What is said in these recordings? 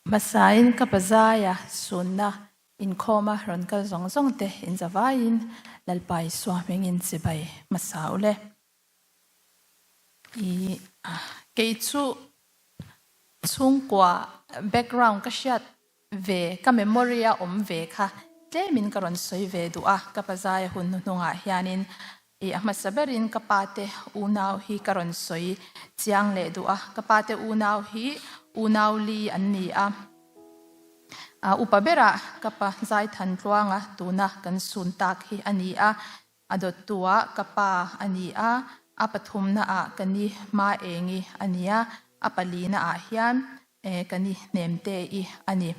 Hmasain ka pazaia sunna inkhawma rawn kal zawng zawng te inzavaiin Lalpa Isua hmingin chibai hmasa u le. I kei chu chhungkua background ka hriat ve, ka memory a awm ve kha tlemin ka rawn sawi ve duh a, ka pazaia hun hnuhnungah hianin I a hmasa berin ka pate unau hi ka rawn sawi chiang leh duh a, ka pate unau hi unau li an ni a, upa berah ka pa Zaithan Tluanga tuna kan sun tak hi a ni a, a dawttuah ka pa a ni a, a pathumnaah ka ni Maengi a ni a, a palinaah hian ka ni Hnemte-i a ni.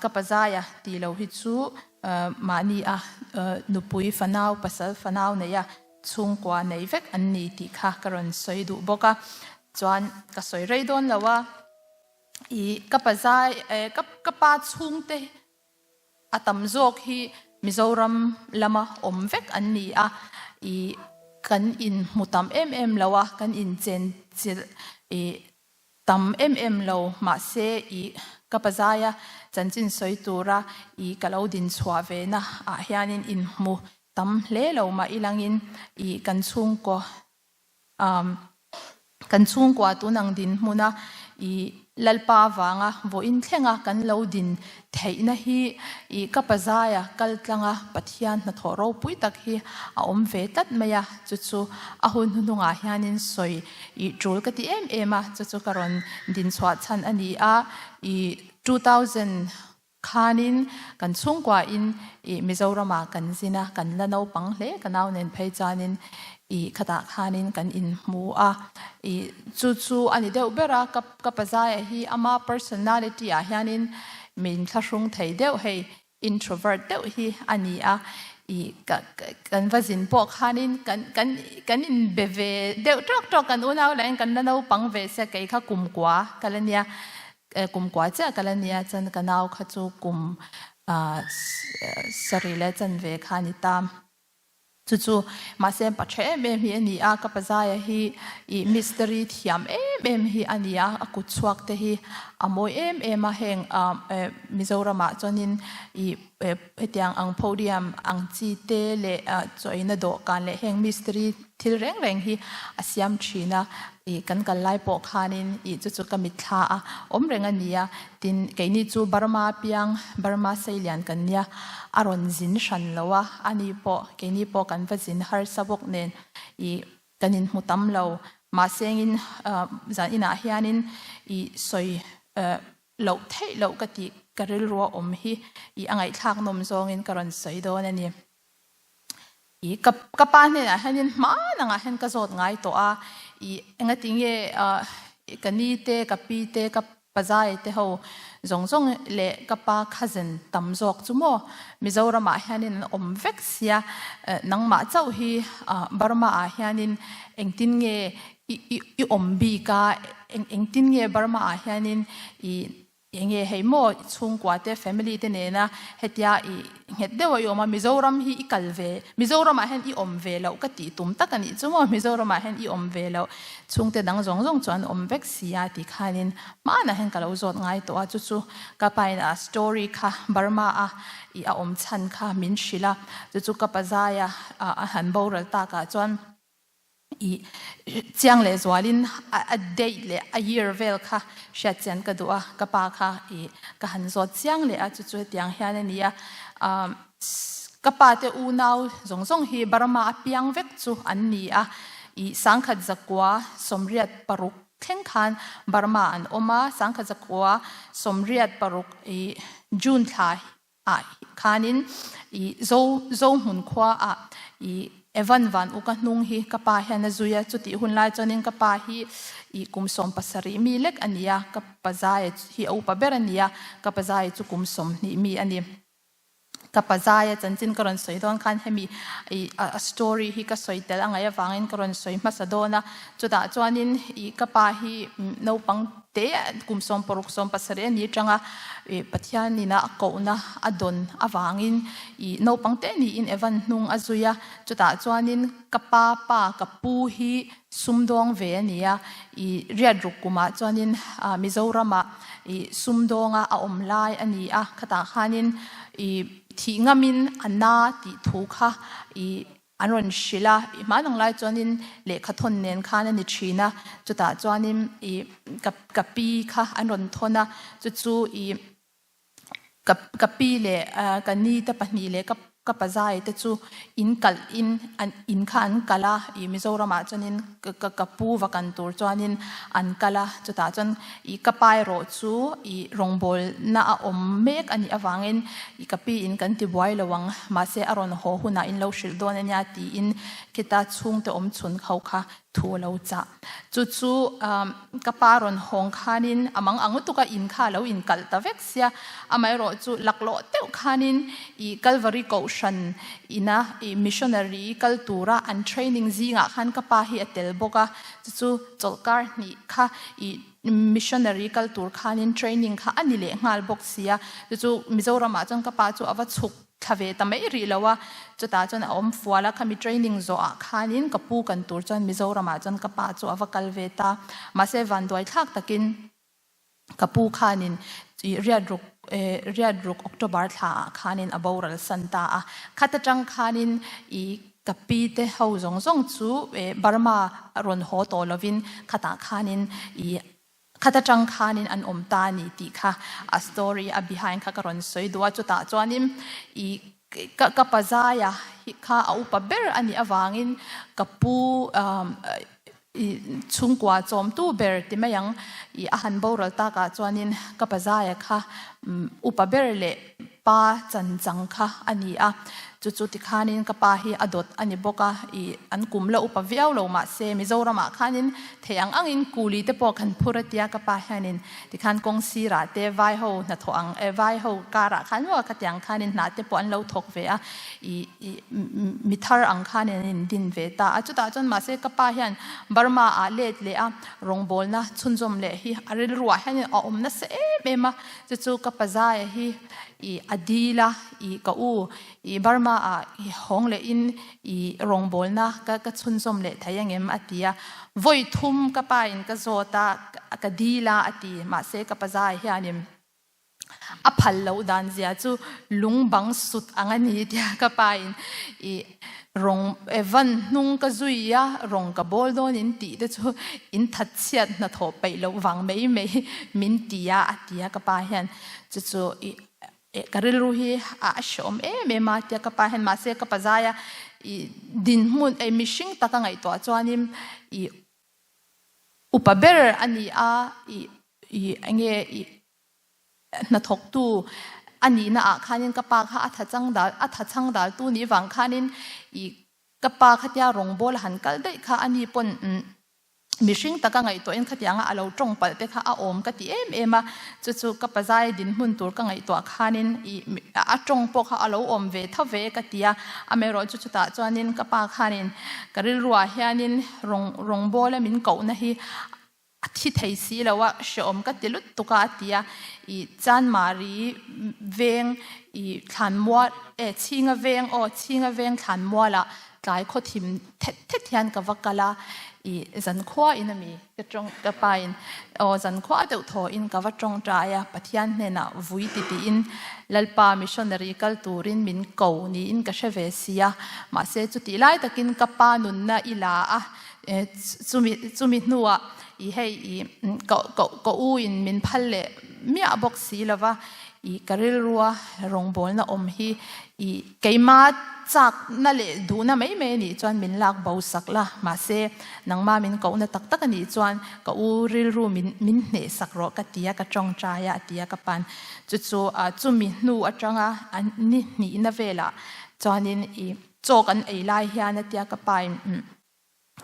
Ka pazaia tih lo hi chu mahni a nupui fanau, pasal fanau neia chhungkua nei vek an ni tih kha ka rawn sawi duh bawk a. Chuan ka sawi rei dawn lo a, i ka pazai ka pa chhungte a tam zawk hi Mizoram lama awm vek an ni a, i kan inhmu tam em em lo a, kan inchenchilh i Tam em em lo, mahse i ka pazaia chanchin sawi tura i ka lo din chhuah ve na ah hianin inhmu tam hle lo mah ilangin i kan chhungkaw um kan chhungkua tunang dinhmuna i Lalpa avanga vawiin thlenga kan lo din theihna hi i ka pazaia kal tlanga Pathian hnathawh ropui tak hi a awm ve tlat mai a, chu chu a hun hnuhnungah hianin sawi I tul ka ti em em a, chu chu ka rawn din chhuah chhan a ni a. I 2000 khanin kan chhungkuain i Mizoramah kan zin a, kan la naupang hle, ka nau nen phei chuanin i khatah khanin kan inhmu a. I chu chu a ni deuh ber a, ka ka pazaia hi ama personality ah hianin min thlahrung thei deuh hei. Introvert deuh hi a ni a, i ka kan va zin pawh khanin kan kan kan inbe ve deuh tawk tawk, kan unau lahin kan la naupang ve sia, kei kha kum kua ka la nia, kum kua chiah ka la nia, chuan ka nau kha chu kum sarih leh chanve kha a ni ta. Chu chu mahse pa tha em em hi a ni a, ka pazaia hi ih mistiri thiam em em hi a ni a, a kut chhuak te hi a mawi em em a, heng Mizoramah chuanin ih hetiang ang podium ang chi te leh chawina dawhkan leh heng mistiri thil reng reng hi a siam thin a, ih kan kal lai pawh khanin ih chu chu ka mitthla a awm reng a ni a. Tin, keini chu Burma piang, Burma seilian kan nia, a rawn zin hran lo a, ani pawh, keini pawh kan va zin harsa bawk nen i kan inhmu tam lo. Mahsengin zan inah hianin i sawi loh theih loh ka tih ka rilru a awm hi i a ngaihthlak nawm zawngin ka rawn sawi dawn a ni. I ka ka pa hnenah hianin hman angah hian ka zawt ngai tawh a, i engati nge ka ni te, ka pi te, ka pazai te ho zawng zawng leh ka pa cousin tam zawk chu maw Mizoramah hianin an awm vek sia, nangmah chauh hi Burma ah hianin engtin nge i i i awm bik a, engtin nge Burma ah hianin i Eng nge hei maw i chhungkua te family te nena hetia i nghet deuh a i awm a, Mizoram hi i kal ve, Mizoramah hian i awm ve loh ka tih tum tak a nih chu maw, Mizoramah hian i awm ve loh, chhungte dang zawng zawng chu an awm vek si a tih khanin hmanah hian ka lo zawt ngai tawh a, chu chu ka pain a story kha Burma a i a awm chhan kha min hrilh a, chu chu ka pazaia a han boral takah chuan. I chiang leh zualin a date leh a year vel kha hriat chian ka duh a, ka pa kha i ka han zawt chiang leh a, chu chu hetiang hian a ni a, ka pa te unau zawng zawng hi Burma a piang vek chu an ni a, i sangkhat zakua 86 thleng khan Burma an awm a, sangkhat zakua 86 i June thla ah khanin i Zo Zohmun khua ah i Evan Van Uka hnung hi ka pa hian a zui a, chutih hun lai chuanin ka pa hi i kum 70 mi lek a ni a, ka pazai hi a upa ber a ni a, ka pazai chu kum 20 mi a ni. Ka pa zaia chanchin ka rawn sawi dawn khan hemi ih a story hi ka sawi tel a ngaih avangin ka rawn sawi hmasa dawn a. Chutah chuanin ih ka pa hi naupang te kum 16 17 a ni atanga ih Pathianina a kohna a dawn avangin ih naupang te niin Evan hnung a zui a. Chutah chuanin ka pa pa ka pu hi sumdawng ve a ni a, ih riat ruk kumah chuanin Mizoramah ih sumdawnga a awm lai a ni a, khatah khanin ih thih ngamin a na tih thu kha ih an rawn hrilh a, ih hmanang lai chuanin lehkha thawn nen khan a ni thin a, chutah chuanin ih ka ka pi kha an rawn thawn a, chu chu ih Ka ka pi leh ka ni te pahnih leh ka ka pazai te chu in kalh in an in kha an kal a, ih Mizoramah chuanin ka ka ka pu va kan tur chuanin an kal a, chutah chuan ih ka pa erawh chu ih rawngbawlna a awm mek a nih avangin ih ka pi in kan ti buai lo ang, mahse a rawn haw hunah in lo hrilh dawn a nia tiin khita chhungte awm chhun ho kha thu a lo chah. Chu chu ka pa rawn hawng khanin a mang ang lutuk a, in kha a lo inkalh ta vek sia. Amaherawh chu laklawh deuh khanin i Kalvari Kohhran ina i missionary kal tura an training zingah khan ka pa hi a tel bawk a. Chu chu chawlhkar hnih kha i missionary kal tur khanin training kha a ni leh nghal bawk sia. Chu chu Mizoramah chuan ka pa chu a va chhuk thla ve ta mai rih lo a, chutah chuan a awm fual a, khami training zawhah khanin ka pu kan tur chuan Mizoramah chuan ka pa chu a va kal ve ta. Mahse vanduai thlak takin ka pu khanin ih riatruk eh riatruk October thlaah khanin a boral san ta a, khat atang khanin ih ka pi te ho zawng zawng chu eh Burma rawn haw tawh lovin khatah khanin ih Khat atang khanin an awm ta a ni tih kha a story a behind kha ka rawn sawi duh a, chutah chuanin i ka ka pa zaia hi kha a upa ber a nih avangin ka pu i chhungkua chawmtu ber ti mai ang i a han boral takah chuanin ka pa zaia kha upa ber leh pa chanchang kha a ni a, chu chu tikhanin ka pa hi a dawt a ni bawk a, ih an kum la upa viau lo mahse Mizoramah khanin theih ang angin kuli te pawh kan phur a tia ka pa hianin tikhan kawng sirah te vai ho hnathawh ang eh vai ho karah khan maw khatiang khanin hna te pawh an lo thawk ve a, ih ih mi thar ang khanin an indin ve ta a, chutah chuan mahse ka pa hian Burma ah let leh a rawngbawlna chhunzawm leh hi a rilruah hianin a awm nasa em em a. Chu chu ka pazaia hi i a dil a, i ka u i Burma ah i hawng leh in i rawngbawlna ka ka chhunzawm leh thei angem a ti a. Vawi thum ka pa in ka zawt a, ka dil a a ti. Mahse ka pazaia hianin a phal loh dan zia chu lung bang sut ang a ni tia ka pa in i Rawng Evan hnung ka zui a, rawng ka bawl dawn in tih te chu in that chhiat hnathawh peih loh vang mai mai min ti a, a ti a ka pa hian. Chu chu i ka rilru hi a hreawm em em a tia ka pa hian mahse ka pa zaia i dinhmun eh mihring taka ngaihtuah chuanin i upa ber a ni a, i i enge i Hnathawktu a nihna ah khanin ka pa kha a tha chang dal a tha chang daltu nih vang khanin i ka pa khatia rawngbawl a han kal daih kha a ni pawn mihring taka ngaihtuahin khatianga a lo tawng palh te kha a awm ka ti em em a, chu chu ka pazai dinhmun tur ka ngaihtuah khanin i a tawng pawh kha a lo awm ve tho ve ka ti a, amaherawh chu chutah chuanin ka pa khanin ka rilruah hianin rawng rawngbawla min kohna hi A thi thei si lo a, hreawm ka ti lutuk a a ti a. I Chanmari veng i thlanmual eh Chhinga veng aw Chhinga veng thlanmualah tlai khaw thim thet thet hian ka va kal a, i zankhua in ami ka tawng ka pa in aw zankhua deuh thaw in ka va tawngtai a, Pathian hnenah vui ti tiin Lalpa missionary kal turin min ko niin ka hre ve si a, mahse chutih lai takin ka pa nunna i la a, Chumi chumi hnuah i hei i ka ka ka u in min phal leh miah bawk si lova i ka rilrua rawngbawlna awm hi i keima chakna leh duhna mai mai anih chuan min lak bo sak la mahse nangma min kohna tak tak anih chuan ka u rilru min min hneh sak rawh ka ti a ka tawngtai a a ti a ka pan chu chu chumi hnu atanga a ni hnihna velah chuanin i Chaw kan ei lai hian a tia ka pa in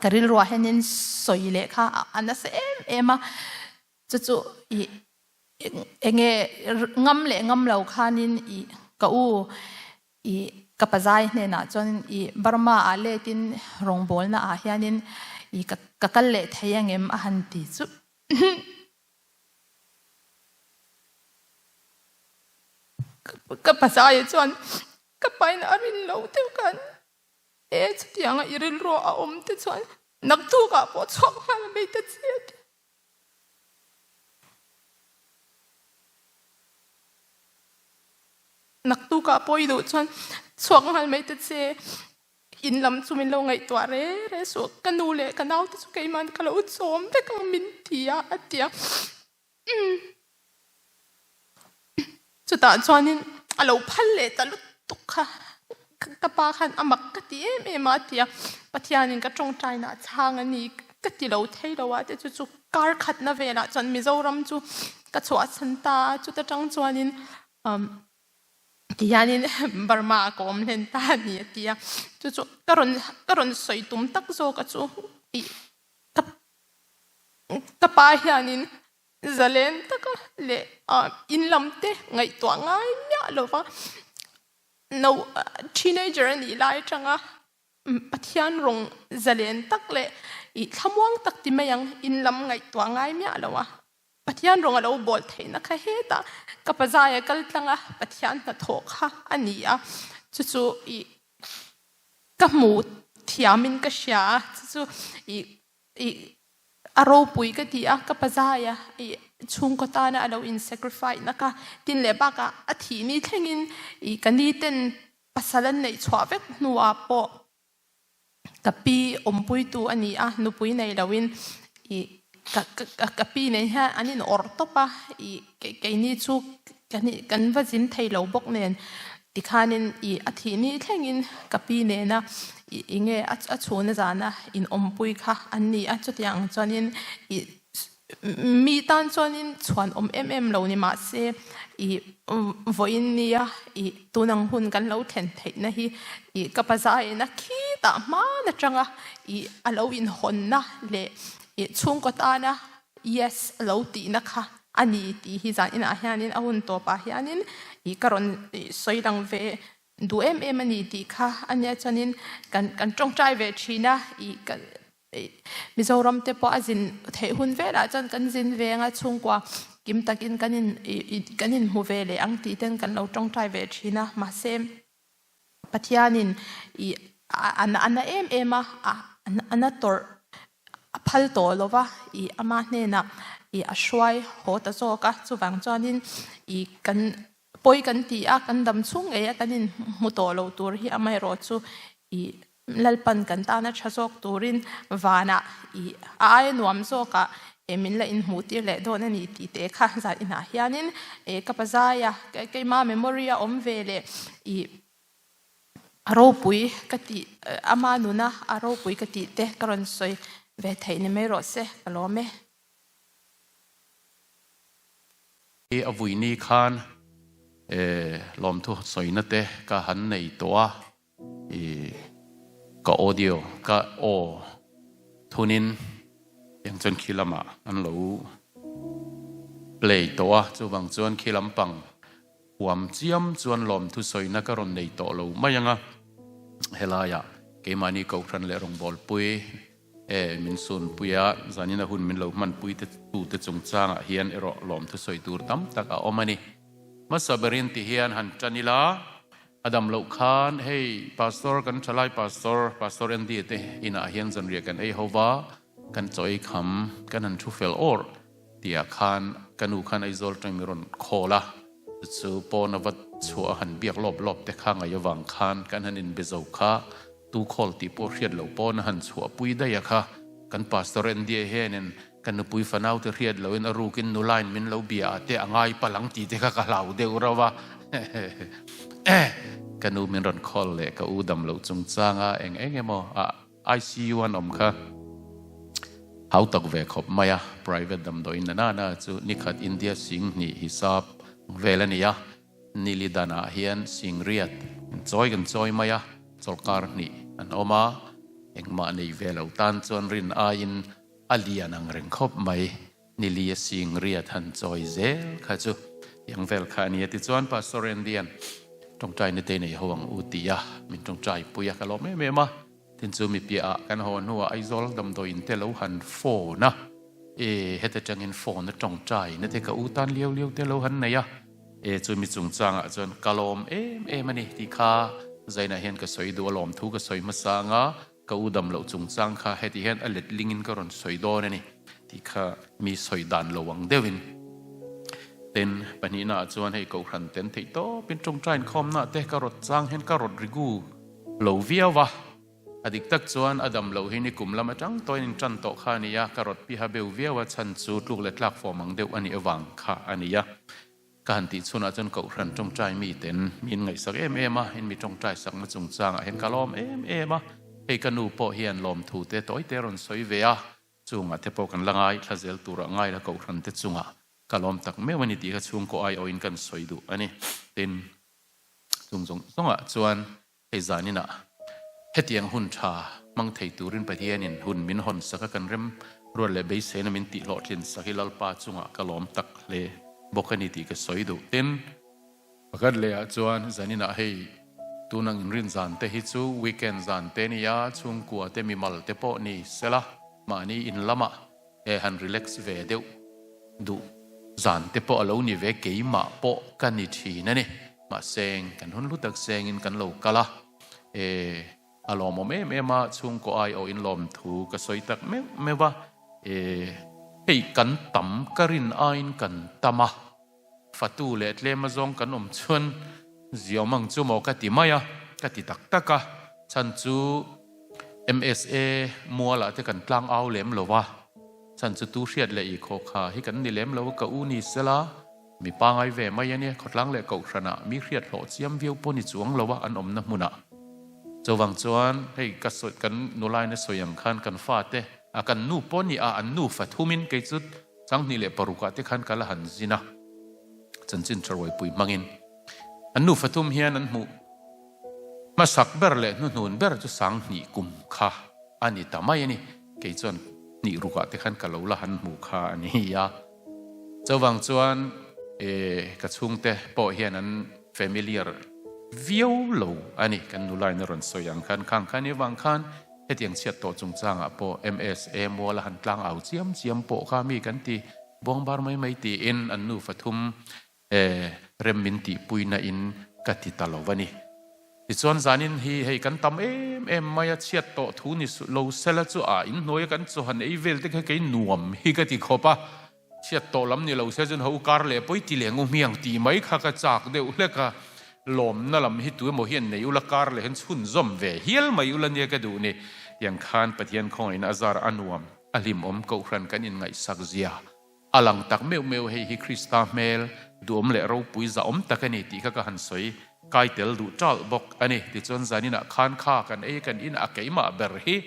ka rilruah hianin sawi leh kha a nasa em em a, chu chu i enge ngam leh ngam lo khanin i ka u. I ka pazai hnenah chuan i Burma ah letin rawngbawlna ah hianin i ka kal leh thei angem a han ti chu. Ka pazaia chuan ka pain a rin lo deuh khan e chutianga i rilru a awm te chuan naktukah pawh chhuak nghal mai ta che a ti. Naktukah pawh i duh chuan chhuak nghal mai ta che. In lam chu min lo ngaihtuah re re suh. Ka nu leh ka naute chu keimah ka lo chawm vek ang min ti a, a ti a. Chutah chuanin a lo phal leh ta lutuk kha. Ka pa khan a mak ka ti em em a, a ti a. Pathianin ka tawngtaina a chhang a ni ka ti lo thei lo a te chu chu kar khatna velah chuan Mizoram chu ka chhuahsan ta a. Chuta tang chuanin tihianin Burma ah ka awm hlen ta a ni a ti a. Chu chu ka rawn ka rawn sawi tum tak zawk a chu tih ka ka pa hianin zalen taka leh in lam te ngaihtuah ngai miah lova no teenager a nih lai atanga Pathian rawng zalen tak leh ih thlamuang tak ti mai ang in lam ngaihtuah ngai miah lo a. Pathian rawng a lo bawl theihna kha hetah ka pazaia kal tlanga Pathian hnathawh kha a ni a, chu chu ih ka hmu thiamin ka hria a, chu chu ih ih a ropui ka ti a, ka pazaia ih chhungkaw tana a lo in sacrifice na kha tin leh bakah a thih ni thlengin ih ka ni ten pasal an neih chhuah vek hnuah pawh Ka pi awmpuitu a ni a, nupui nei loin ih ka ka pi nen hian an in awrh tawp a, ih keini chu kan va zin thei lo bawk nen tikhanin ih a thih ni thlengin ka pi nena ih enge a chhuna zana in awmpui kha an ni a, chutiang chuanin ih Mi tan chuanin chhuan awm em em lo ni mahse ih vawiin nia ih tunang hun kan lo thlen theihna hi ih ka pazaina khitah hman atanga ih a lo inhawnna leh ih chhungkaw tana yes a lo tihna kha a ni tih hi zan inah hianin a hun tawpah hianin ih ka rawn sawi lang ve duh em em a ni tih kha a nia chuanin kan kan tawngtai ve thin a ih kan Mizoram te pawh a zin theih hun velah chuan kan zin veng a chhungkua kim takin kan in kan in hmu ve leh ang tih ten kan lo tawngtai ve thin a mahse Pathianin ih a na em em a a na tawrh a phal tawh lo va ih ama hnenah ih a hruai haw ta zawk a chuvang chuanin ih kan Pawi kan ti a, kan dam chhung ngei a kan inhmu tawh lo tur hi amaherawh chu ih Lalpan kan tana tha zawk turin vanah ih a aia nuam zawkah eh min la inhmuh tir leh dawn a ni tih te kha zan inah hianin eh ka pazaia keima memory a awm ve leh ih a ropui ka tih ama nuna a ropui ka tih te ka rawn sawi ve theih ni mai rawh se ka lawm e. Hi a vui ni khan lawmthu sawina te ka han nei tawh a, ka audio ka aw thunin tiang chuan khi lamah an lo play tawh a, chuvang chuan khi lampang huam chiam chuan lawmthu sawina ka rawn nei tawh lo mai ang a, helaiah keimahni Kohhran leh rawngbawlpui E, min sunpui a, zanin a hun min lo hmanpui te tute chungchangah hian erawh lawmthu sawi tur tam tak a awm a ni. Hmasa berin ti hian han tan ila, a dam loh khan hei Pastor kan thalai Pastor, Pastor Andy te inah hian zanriah kan ei ho va, kan chaw ei kham, kan han thu fel awrh tihah khan ka nu khan Aizawl tang min rawn call a, chu chu pawn a va chhuah a han biak lawp lawp te kha ngaih avang khan kan han inbe zo kha. Tu khawl tih pawh hriat loh pawn a han chhuahpui daih a kha. Kan Pastor Andy-a hianin ka nupui fanaute hriat lohin a rukin nulain min lo bia a te a ngai palh ang tih te kha ka hlau deuh rauh a. Ka nu min rawn call leh ka u dam loh chungchanga eng eng emaw a ICU an awm kha hau tak ve khawp mai a. Private damdawiin na nana chu nikhat India Singhnih hisap vel a ni a. Nili danah hian Singriat an chawi kan chawi mai a, chawlhkar hnih an awm a, engmah nei ve lo tan chuan rin aiin a lian ang reng khawp mai. Nili a Singriat han chawi zel kha chu tiang vel kha a ni a. Tichuan Pastor Andy-a'n. Tawngtaina te nei ho ang u tia min tawngtai pui a, ka lawm em em a. Tin chu mi piahah kan haw hnuah Aizawl damdawiin te lo han phone a, e heta tangin phone a tawngtaina te ka u tan liau liau te lo han nei a, e chu mi chungchangah chuan ka lawm em em a ni tih kha Zainah hian ka sawi duh a lawm thu ka sawi hmasa anga Ka u dam loh chungchang kha heti hian a letlingin ka rawn sawi dawn a ni tih kha mi sawi dan lo ang deuhin. Tin, pahnihnaah chuan hei Kohhran ten theih tawpin tawngtai inkhawmnaah te ka rawt chang hian ka rawt rigu lo viau va. A dik tak chuan a dam loh hi nikum lam atang tawhin in tan tawh kha a ni a, ka rawt piha beu viau a chhan chu tluk leh tlak fawm ang deuh a nih avang kha a ni a. Ka han tih chhunah chuan Kohhran tawngtai miten min ngaihsak em em a, in mi tawngtai sakna chungchangah hian ka lawm em em a, hei ka nu pawh hian lawmthu te tawi te rawn sawi ve a, chungah te pawh kan la ngai thla zel turah ngai la Kohhran te chungah ka lawm tak meuh a ni tih kha chhungkaw aiawhin kan sawi duh a ni. Tin, chung zawng zawngah chuan Hei zaninah hetiang hun tha hmang thei turin Pathianin hun min hawn sak a, kan rem ruat leh beiseina min tih hlawhtlin sak hi Lalpa chungah ka lawm tak hle bawk a ni tih ka sawi duh. Tin, pakhat lehah chuan zaninah hei tunang inrin zan te hi chu weekend zan te nia, chhungkua te mimal te pawh ni sela mahni in lamah He han relax ve deuh duh zan te pawh a lo ni ve keimah pawh ka ni thin a ni. Mahse kan hun hlu tak sengin kan lo kal a, e a lawmawm em em a, chhungkaw aiawh in lawm thu ka sawi tak meuh meuh a, e hei kan tam ka rin aiin kan tam a. Fatu leh tlem azawng kan awm chuan ziawm ang chu maw ka ti mai a, ka ti tak tak a, chhan chu MSA mualah te kan tlang au lem lo va, chhan chu tu hriat leh i khaw kha hi kan ni lem lo a, ka u ni sela mi pangai ve mai a nia, khawtlang leh kohhranah mi hriat hlawh chiam viau pawh ni chuang lo a an awmna hmunah. Chuvang chuan hei ka sawi kan nulaina sawi ang khan kan fate a kan nu pawh ni a an nu fathumin kei chu 2006 ah te khan ka la han zin a, chanchin tha ruaipui hmangin an nufa thum hian an hmuh hmasak ber leh hnuhnun ber chu 2000 kum kha a ni ta mai a ni. Kei chuan hnih rukah te khan ka lo la han hmu kha a ni a. Chuvang chuan e ka chhungte pawh hian an familiar viau lo a ni. Kan nulain a rawn sawi ang khan khang kha ni avang khan Hetiang chhiat tawh chungchangah pawh MSA mual a han tlang au chiam chiam pawh kha mi kan ti buangbar mai mai tiin an nufa thum rem min tihpuina in ka ti ta lo a ni. Tichuan zanin hi hei kan tam em em mai a, chhiat tawh thu ni lo sela chu a inhnuaia kan chaw han ei vel te kha kei nuam hi ka ti khawp a. Chhiat tawh lam ni lo se chuan ho kar leh pawi ti leh ngu hmiang tih mai kha ka chak deuh hlek a, lawmna lam hi tu emaw hian nei ula kar leh hian chhunzawm ve hial mai ula nia ka duh ni. Tiang khan Pathian khawngaihna a zar a nuam, a hlimawm Kohhran kan inngaihsak zia a lang tak meuh meuh hei hi Krista hmel duhawm leh ropui zahawm tak a ni tih kha ka han sawi kai tel duh ṭalh bawk a ni. Tichuan zaninah khan kha kan ei kan in a keimah ber hi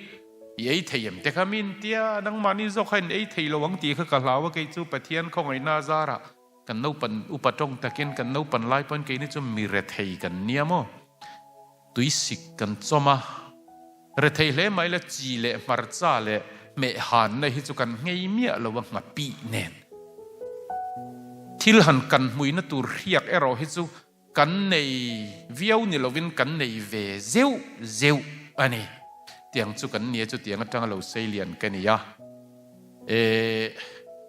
I ei thei em te kha min tia, nangmahni zawk kha in ei thei lo ang tih kha ka hlau a, kei chu Pathian khawngaihna a zarah kan naupan upa tawng takin kan naupan lai pawn keini chu mi rethei kan nia maw? Tuisik kan chawm a, rethei hle mai la chi leh hmarcha leh hmehhanna hi chu kan nghei miah lo a nghapih nen thil han kan hmuina tur hriak erawh hi chu Kan nei viau ni lovin kan nei ve zeuh zeuh a ni. Tiang chu kan nia chu tiang atanga lo sei lian ka ni a. E,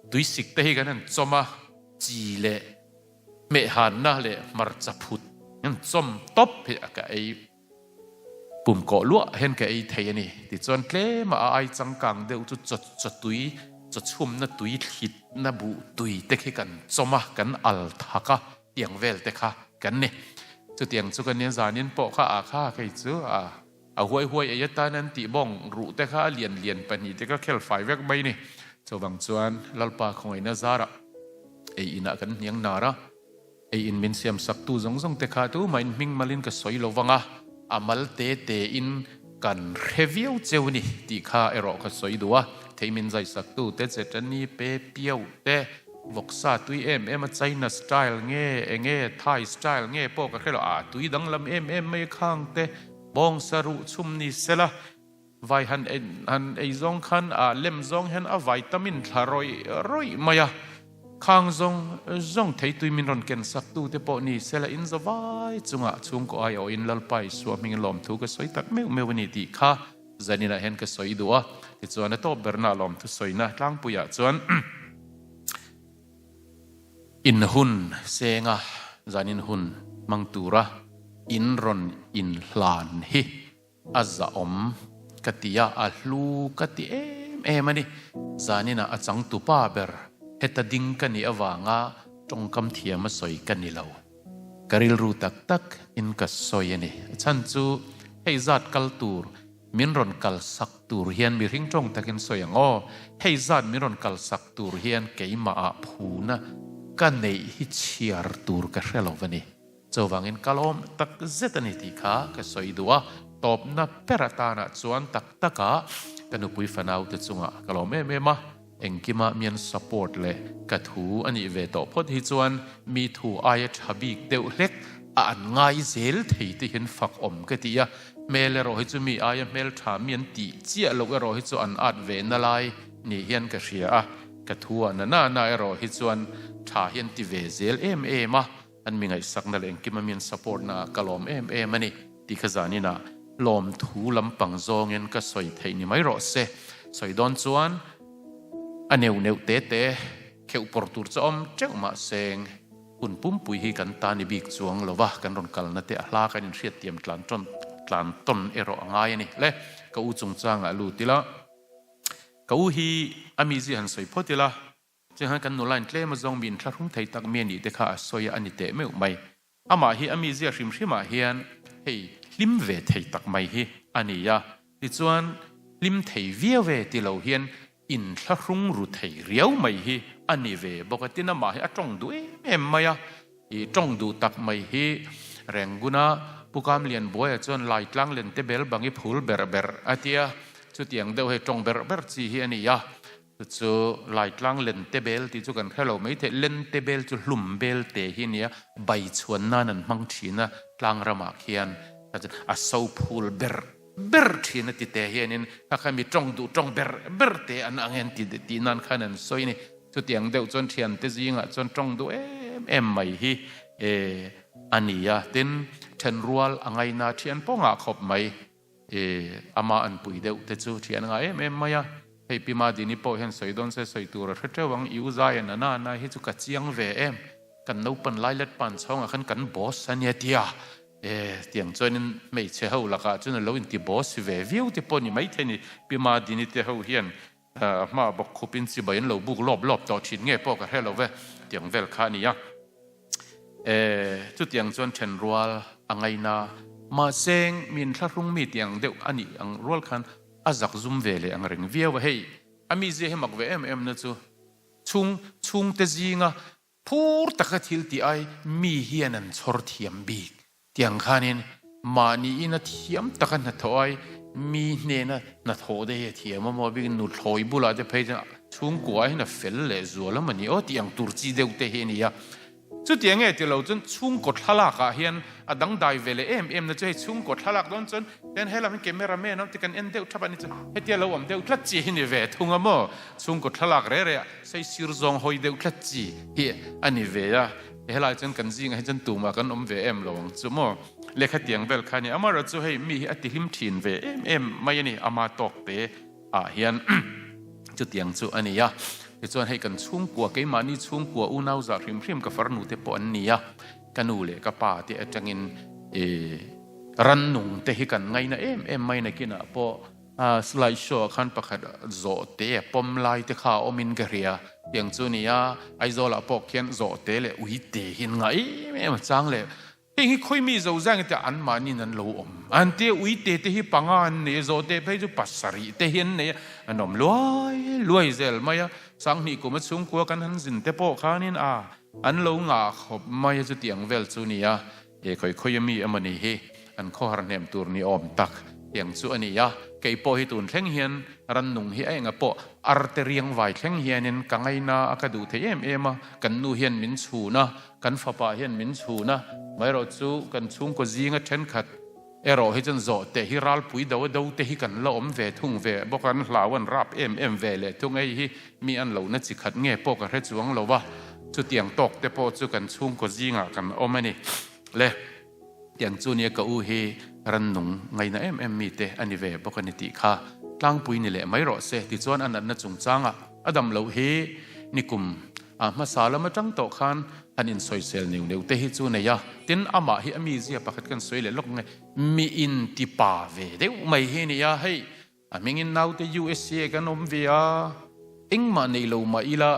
tuisik te hi kan han chawm a, chi leh hmehhanna leh hmarcha phut kan chawm tawp hi a ka ei pum kawh luah hian ka ei thei a ni. Tichuan tlema a ai changkang deuh chu chaw chaw tui, chaw chhumna tui thlitna buh tui te khi kan chawm a, kan al thak a. Tiang vel te kha kan ni. Chutiang chu ka nia zanin pawh kha ah kha kei chu a a huai huai ei atan an tih bawng ruh te kha a lian lian pahnih te kha khel fai vek mai ni. Chuvang chuan Lalpa khawngaihna zarah ei inah kan hniang nar a, ei in min siam sak tu zawng zawng te kha tumahin hming malin ka sawi lo vang a, a mal te te in kan hre viau cheu ni tih kha erawh ka sawi duh a, thei min zai sak tu te Chetani pe piau te Vawksa tui em em a China style nge enge Thai style nge pawh ka hre lo a tui danglam em em mai khang te bawngsa ruh chhum ni sela vai han han ei zawng khan a lem zawng hian a vai tamin thla rawih rawih mai a. Khang zawng zawng theitui min rawn ken sak tu te pawh ni sela in zavai chungah chhungkaw aiawhin Lalpa Isua hmingin lawmthu ka sawi tak meuh meuh a ni tih kha zaninah hian ka sawi duh a. Tichuan a tawp berna lawmthu sawina tlangpuiah chuan in hun senga zanin hun hmang tura in rawn inhlan hi A zahawm ka ti a, a hlu ka ti em em a ni. Zaninah a changtupa ber heta ding ka nih avanga tawngkam thiam a sawi ka ni lo. Ka rilru tak tak in ka sawi a ni. A chhan chu hei zat kal tur min rawn kal sak tur hian mihring tawng takin sawi ang aw, hei zat min rawn kal sak tur hian keimahah phuna ka neih hi chhiar tur ka hre lo va ni. Chuvangin ka lawm tak zet a ni tih kha ka sawi duh a, tawpna ber atanah chuan tak taka ka nupui fanaute chungah ka lawm em em a, engkima mian support leh ka thu a nih ve tawh phawt hi chuan mi thu aia tha bik deuh hlek a an ngai zel thei te hian fak awm ka ti a, hmel erawh hi chu mi aia hmeltha mi an tih chiah loh erawh hi chu an at ve na lai ni hian ka hria a, ka thu ah na na na erawh hi chuan tha hi an ti ve zel em em a. An mi ngaihsakna leh engkim a min support na ah ka lawm em em a ni tih kha zanin ah lawmthu lampang zawngin ka sawi theih ni mai rawh se. Sawi dawn chuan a neuh neuh te te kheuh pawr tur chu a awm teuh mah seng hun pumpui hi kan ta ni bik chuang lo va, kan rawn kalna te a hla kan inhriattiam tlan tawn tlan tawn erawh a ngai a ni. Le ka u chungchangah lut ila, ka u hi a mizia han sawi phawt ila, Chenghan kan nulain tlem azawng mi inthlahrung thei tak mi a nih te kha a sawi a, a ni teh meuh mai. Amah hi a mizia hrim hrimah hian hei hlim ve thei tak mai hi a ni a, tichuan hlim thei viau e ti lo hian inthlahrung ru thei riau mai hi a ni ve bawk a, tin amah hi a tawng duh em em mai a, i tawng duh tak mai hi Renguna Pu Kamlianbuaia chuan Laitlang lente bel bang i phul berh berh a tia, chutiang deuh hei tawng berh berh chi hi a ni a. Chu chu Laitlang lente bel tih chu kan hre lo mai thei. Lente bel chu hlum bel te hi nia, bai chhuan nan an hmang thin a, tlang ramah khian a so phul ber ber thin a ti te hianin kha kha mi tawng duh tawng ber ber te an ang en ti tih nan khan an sawi a ni. Chutiang deuh chuan thiante zingah chuan tawng duh em em mai hi a ni a, tin thenrual a ngaina thian pawngah khawp mai. E, ama an pui deuh te chu thian a ngah em em mai a, hei Pi Madini pawh hian sawi dawn se sawi tur a hre teuh ang, i u Zai an ana ana hi chu ka chiang ve em, kan naupan lai let pan chhawngah khan kan boss a nia tia, e, tiang chuanin hmeichhe ho lakah chuan a lo inti boss ve viau te pawh ni maithei ni, Pi Madini te ho hian A hma bawk khupin chibai an lo buk lawp lawp tawh thin nge pawh ka hre lo ve, tiang vel kha a ni a. E, chutiang chuan then rual a ngaina. Mahse, min thlahrung mi tiang deuh a nih ang rual khan a zak zum ve leh ang reng viau a. Hei, a mizia hi mak ve em em na chu chhung chhungte zinga phur taka thil tih ai mi hian an chhawr thiam bik. Tiang khanin mahniin a thiam taka hnathawh ai mi hnena hnathawh te hi a thiam a maw bikin nuthlawi bulah te phei chuan chhungkua hian a fel leh zual a mawni aw tih ang tur chi deuh te hi a ni a. Chutiang nge ti lo chuan chhungkaw thlalak ah hian a dangdai ve leh em em na chu hei chhungkaw thlalak dawn chuan hian helam hi camera man awm te kan en deuh thap a ni chu hetia lo awm deuh tlat chi hi ni ve thung a maw chhungkaw thlalak reh reh ah saisir zawng hawi deuh tlat chi hi a ni ve a. Helai chuan kan zingah hi chuan tumah kan awm ve em lo ang chu maw? Lehkha tiang vel kha a ni. Amaherawh chu hei mi hi a tihlim thin ve em em mai a ni. Ama tawk te ah hian chutiang chu a ni a. Tichuan hei kan chhungkua, keimahni chhungkua unau zah hrim hrim ka farnu te pawh an ni a. Ka nu leh ka pa te atangin rannung te hi kan ngaina em em mai nakinah pawh A slide show ah khan pakhat zawhte a pawm lai te kha a awm in ka hria. Tiang chu nia, Aizawl ah pawh khian zawhte leh uite hi an ngah em em a chang leh. Heng hi khawi mi zo zang tia an mahni in an lo awm. An tia uite te hi panga an nei a, zawhte phei chu pasarih te hi an nei a, an awm luai luai zel mai a. Sanghnih kum a chhungkua kan han zin te pawh khanin a an lo ngah khawp mai a chutiang vel chu nia. He khawi khawi a mi emaw ni hi an khawhar hnem tur ni awm tak tiang chu a ni a, kei pawh hi tun thleng hian rannung hi a enga pawh arte riang vai thleng hianin ka ngaina a ka duh thei em em a, kan nu hian min chhun a, kan fapa hian min chhun a, maherawh chu kan chhungkaw zinga thenkhat erawh hi chuan zawh teh hi ralpui do a do te hi kan la awm ve thung ve bawk a, an hlau an rap em em ve leh thung, hei hi mi an lohna chi khat nge pawh ka hre chuang lo a. Chutiang tawk te pawh chu kan chhungkaw zingah kan awm a ni. Le, tiang chu nia ka u hi rannung ngaina em em mite a ni ve bawk a ni tih kha tlangpui ni leh mai rawh se. Tichuan a natna chungchangah a dam loh hi nikum a hmasa lam atang tawh khan han insawisel neuh neuh te hi chu nei a. Tin, amah hi a mizia pakhat kan sawi leh lawk nge, mi intipa ve deuh mai hi a ni a, hei A hmingin naute USA kan awm ve a, engmah nei lo mah ila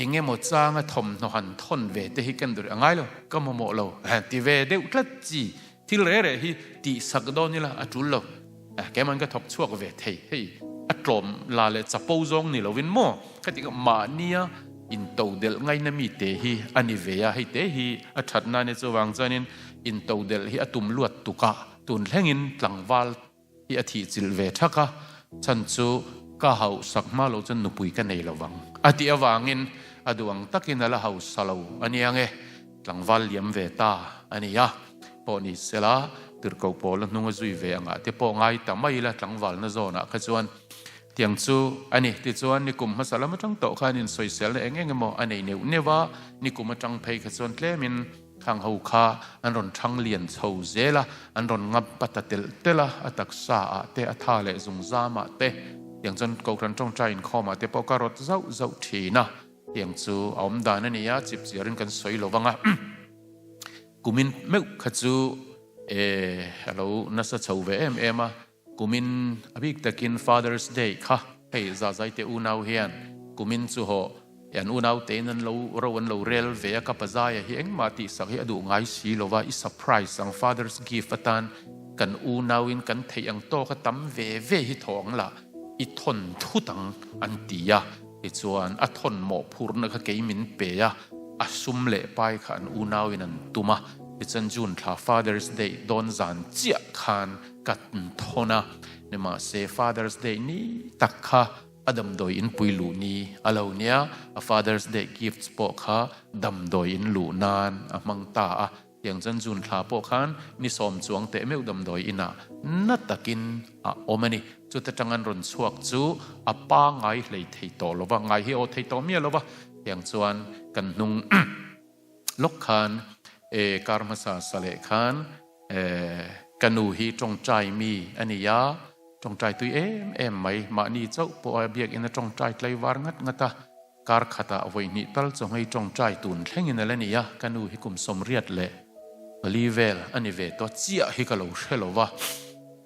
eng emaw changa thawmhnaw han thawn ve te hi kan duh a ngai lo, ka mamawh lo ti ve deuh tlat chi thil reh reh hi tihsak dawn ila a tul lo. Keiman ka thawk chhuak ve thei, hei a tlawm la leh chapo zawng ni lovin maw khati kha mahnia intodelh ngaina mi te hi a ni ve a, hei te hi a thatna a nia chuvang chuanin intodelh hi a tum luat tukah tun thlengin tlangval hi a thih chilh ve thak a, chhan chu ka hauhsak hma lo chuan nupui ka nei lo vang a tih avangin a duh ang takin a la hausa lo a nia nge, tlangval liam ve ta a ni a, pawh ni sela tirhkoh pawl a hnung a zui ve angah te pawh ngai ta mai ila tlangvalna zawnah kha chuan tiang chu a ni. Tichuan nikum hmasa lam atang tawh khan insawiselna eng eng emaw a nei neuh neuh a, nikum atang phei kha chuan tlemin Khang ho kha an rawn thang lian chho zel a, an rawn ngam pa ta telh telh a, a taksa ah te, a tha leh zungzam ah te, tiang chuan Kohhran tawngtai inkhawm ah te pawh ka rawt zauh zauh thin a, tiang chu a awm dan a ni a, chip chiar in kan sawi lo vang a, kumin meuh kha chu e a lo nasa chho ve em em a. Kumin a bik takin Father's Day kha hei Zazaite unau hian kumin chu haw an unau tein an lo ro an lo rel ve a, ka pazaia hi engmah tihsak hi a duh ngai si lo va, i surprise ang Father's gift atan kan unauin kan theih ang tawk a tam ve ve hi thaw ang lah i thawn thut ang an ti a, tichuan a thawn mawhphurhna kha kei min pe a, a sum leh pai kha an unauin an tum a, tichuan June thla Father's Day dawn zan chiah khan Ka thawn a, nimahse Father's Day ni tak kha a damdawi in pui luh ni a lo nia, a Father's Day gifts pawh kha damdawi in luh nan a hmang ta a, tiang chuan June thla pawh khan ni sawm chuang teh meuh damdawi inah na takin a awm a ni. Chuta tang an rawn chhuak chu a pa ngai hlei thei tawh lo va, ngai hi a aw thei tawh miah lo va, tiang chuan kan hnung lawk khan e kar hmasa sa leh khan e ka nu hi tawngtai mi a ni a, tawngtai tui em em mai, mahni chauh pawh a biakina tawngtai tlaivar ngat ngat a, kar khatah vawi hnih tal chaw nghei tawngtai tun thlengin a la ni a, ka nu hi kum 84 vel a ni ve tawh chiah hi ka lo hre lo va,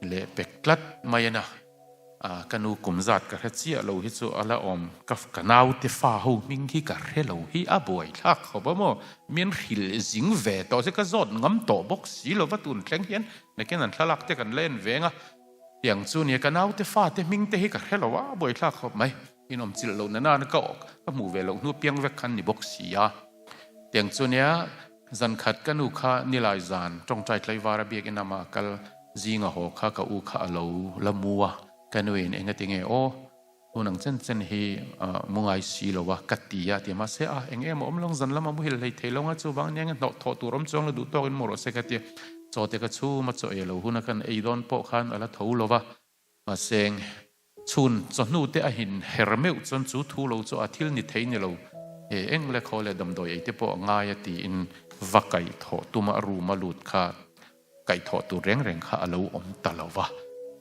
leh pek tlat mai a na. Ka nu kum zat ka hre chiah lo hi chu a la awm. Ka ka naute fa ho hming hi ka hre lo hi a buai thlak khawp a maw? Min hrilh zing ve tawh se ka zawt ngam tawh bawk si lo va tun thleng hian nakin an thlalak te kan la en veng a. Tiang chu nia ka naute fa te hming te hi ka hre lo a buai thlak khawp mai. Inawm chilh loh na nana ka ka hmuh ve loh hnu piang vek khan ni bawk si a. Tiang chu nia zan khat ka nu kha nilai zan tawngtai tlaivar a biakinn ama kal Zinga haw kha ka u kha a lo la mu a, ka nuin enga tinge aw, tun ang chen chen hi mu ngai si lo a ka ti a ti a, mahse a eng emaw awm lo zan lama muhil hlei thei lo nga chuvang nia nge hnawh thawh tur awm chuang lo duh tawkin mu rawh se ka ti a, chaw te ka chhum a chaw ei lo huna kan ei dawn pawh khan a la tho lo va, mahse chhun chawhnu te a hin her meuh chuan chu thu lo chu a thil ni thei ni lo e eng le khaw le damdawi ei te pawh a ngai a tiin va kaih thawh tuma a room a lut kha Kaihthawh tur reng reng kha a lo awm ta lo va,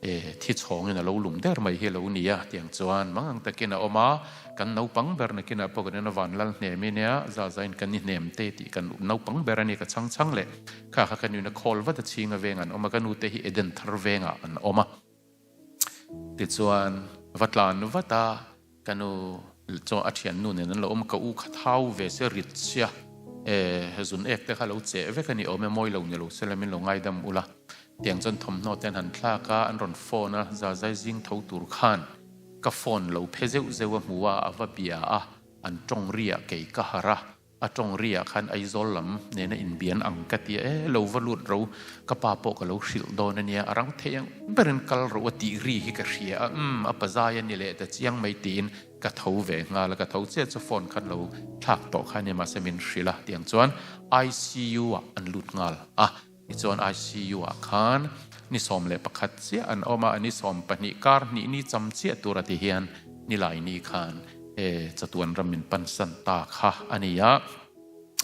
e, thi chhawngin a lo lum der mai hi a lo ni a, tiang chuan mang ang takin a awm a, kan naupang ber nakinah pawh kan ina van lal hnem i nia, za zain kan i hnem te tih kan naupang ber a ni, ka chhang chhang leh kha kha ka nuin a khawl vat a chhinga vengah an awm a, ka nute hi Eden thar vengah an awm a. Tichuan va tlan vat a, ka nu chuan a thiannu nen an lo awm a, ka u kha thau ve se rit sia, e zun ek te kha lo cheh vek a ni awm e, mawi lo ni lo se la min lo ngaidam ula. Tiang chuan thawmhnaw te an han thlak a, an rawn phone a, zazai zing tho tur khan ka phone lo phe zeuh zeuh a hmu a, a va bia a, an tawng riah kei ka harh a. A tawng riah khan Aizawl lam nena inbian ang ka ti a, e lo va lut ro, ka pa pawh ka lo hrilh dawn a nia, a rang thei ang berin kal ro a tih ri hi ka hria a, umm a pazai a ni leh ta chiang mai tiin ka tho ve nghal a, ka tho chiah chu phone khan lo thlak tawh kha a nia mahse min hrilh a tiang chuan ICU ah an lut nghal a, tichuan ICU ah khan ni 11 chiah an awm a, a ni 12 kar hnih ni cham chiah tur a ti hian nilai ni khan e chatuan ram min pansan ta kha a ni a.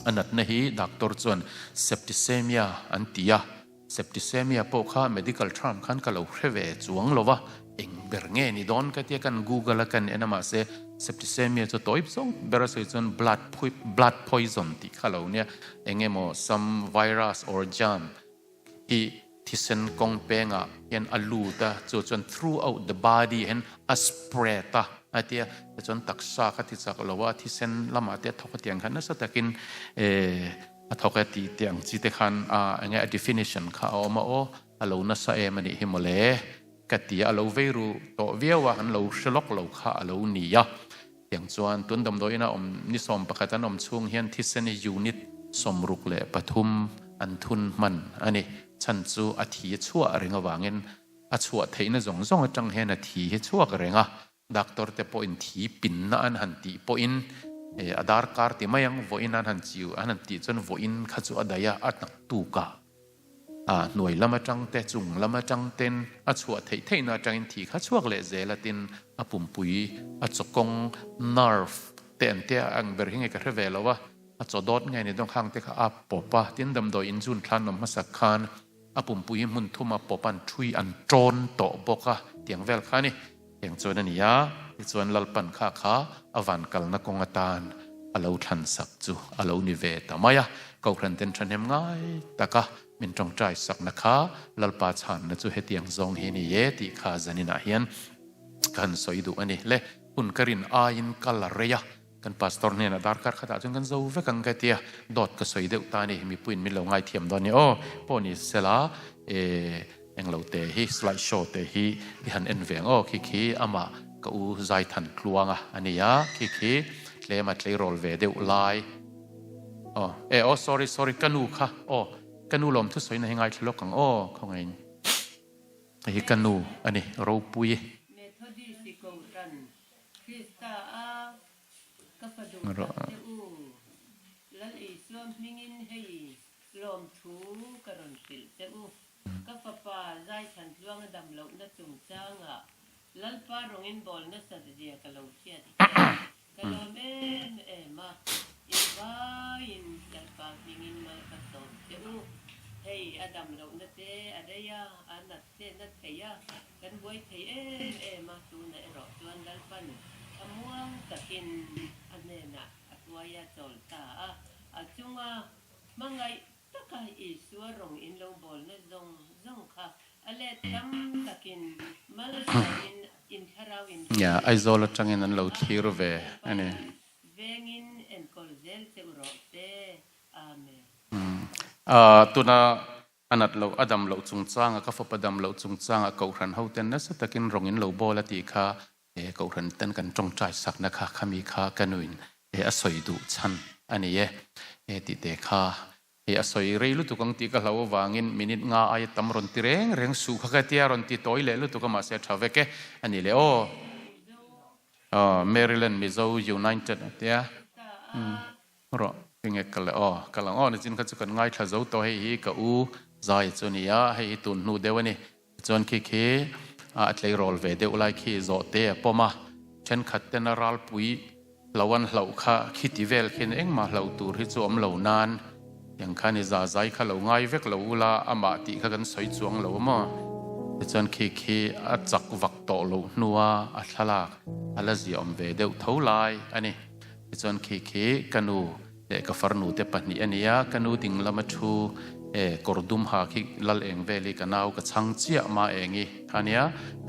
A natna hi doctor chuan septicemia an ti a, septicemia pawh kha medical term khan ka lo hre ve chuang lo va, eng ber nge ni dawn ka tia kan google a kan en a mahse septicemia chu tawip zawng ber a sawi chuan blood blood poison tih kha lo nia, eng emaw some virus or germ hi thisen kawng pengah hian a lut a, chu chuan throughout the body hian a spread a a tia, tichuan taksa kha ti chak lo a, thisen lamah te a thawk a tiang khan nasa takin eh a thawk e tih tih ang chi te khan a enge a definition kha a awm a aw a lo nasa em a nih hi mawle ka ti a, a lo vei ru tawh viau a, an lo hre lawk lo kha a lo ni a. Tiang chuan tun damdawiin a awm ni 11 an awm chhung hian thisen hi unit 63 an thun hman a ni. Chhan chu a thi chhuah reng avangin a chhuah theihna zawng zawng atang hian a thi hi chhuak reng a, doctor te pawhin thi pinna an han tih pawhin a darkar ti mai ang vawiin an han chiu an han tih chuan vawiin kha chu a daih a, a naktuk a. A hnuai lam atang te, chung lam atang ten a chhuah theih theihna atangin thi kha chhuak leh zel a tin a pumpui a chawkawng, nerve, te an tia ang ber hi nge ka hre ve lo a, a chaw dawt nge ni dawn khang te kha a pawp a, tin damdawi inzun thlan awm hmasak khan a pumpui hi hmun thum a pawp an thui an tawn tawh bawk a tiang vel kha a ni. Eng chuan a ni a, tichuan Lalpan kha kha a van kalna kawng atan a lo thlan sak chu a lo ni ve ta mai a. Kohhran ten thahnem ngai taka min tawngtai sakna kha Lalpa chhanna chu hetiang zawng hi a ni e tih kha zaninah hian ka han sawi duh a ni. Le, hun ka rin aiin ka la rei a, Kan pastor hnenah darkar khatah chuan kan zo vek ang ka ti a, dawt ka sawi deuh ta a ni, mipuiin min lo ngaithiam dawn ni aw, pawh ni sela e englo te hi slide show te hi i han en ve ang aw, khi khi amah ka u Zaithan Tluanga a ni a, khi khi tlema tleirawl ve deuh lai aw e aw sorry sorry ka nu kha aw ka nu lawm thusawina hi ngaithla lawk ang aw khawngaihin hei hi ka nu a ni ropui. Methodist i Kohhran Krista a ka fa duh tak che u. Lal Isua hmingin hei lawmthu ka rawn hrilh che u. Ka fapa Zaithan Tluanga dam lohna chungchangah Lalpa rawngin bawl nasat zia ka lo hriat hian ka lawm em em a, in vaiin Lalpa hmingin mal ka sawm che u. Hei a dam lohna te a rei a, a nat te na thei a, Kan buai thei em em a, tunah erawh chuan Lalpan thlamuang takin a hnenah a hruai a chawl ta a, a chunga hmangaih taka Isua rawng in lo bawlna zawng zawng kha a let tam takin malsawmin in thlarau in Nia, Aizawl atangin an lo thlir ve a ni. Vengin enkawl zel che u rawh se. Amen. Tuna A nat loh, a dam loh chungchanga, ka fapa dam loh chungchanga Kohhran hoten nasa takin rawng in lo bawl a tih kha he Kohhran ten kan tawngtai sakna kha khami kha ka nuin he a sawi duh chhan a ni e. He tih te kha hei a sawi rei lutuk ang tih ka hlau avangin minute nga aia tam rawn ti reng reng suh kha ka tia rawn ti tawi leh lutuk a mahse a tha vek e a ni leh aw. Aw Maryland Mizo United a tia. Rawh, tinge ka le aw, ka lang aw nichin kha chu kan ngaithla zo tawh hei hi ka u zai chu a ni a, hei hi tun hnu deuh a ni. Tichuan khi khi a tleirawl ve deuh lai khi zawh te a pawm a, thenkhat ten a ralpui hlo an hlauh kha khiti vel khian engmah hlauh tur hi chu awm lo nan tiang khan i za zai kha lo ngai vek lo ula amah tih kha kan sawi chuang lo a maw. Tichuan khi khi a chak vak tawh loh hnua a thlalak a la ziahawm ve deuh tho lai a ni. Tichuan khi khi ka nu leh ka farnu te pahnih a nia, ka nu ding lama thu e kawr dum ha khi lal eng vel hi ka nau ka chhang chiah ma eng i kha nia,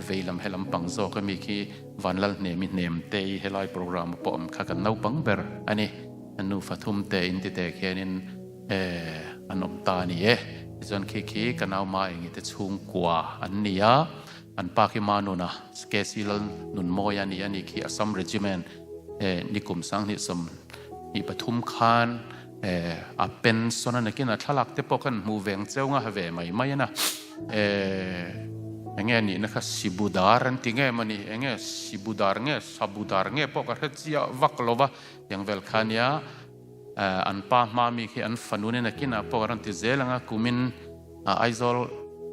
vei lam helam pang zawk ami khi Vanlal hnemi hnem te i helai programme pawh awm kha kan naupang ber a ni, a nu fathum te in ti te khianin e an awm ta a ni e. Tichuan khi khi ka nau ma eng i te chhungkua an ni a, an pa khi Manuna KC Lal Nunmawia a ni a ni khi Assam Regiment He nikum 2023 khan a pension a nakin a thlalak te pawh kan hmuh veng cheu nga ve mai mai a na. Enge nihna kha Sibudar an ti nge mawni enge Sibudar nge Sabudar nge pawh ka hre chiah vak lo va tiang vel kha nia an pa hma mi khi an fanu nen nakinah pawh a rawn ti zel ang a kumin Aizawl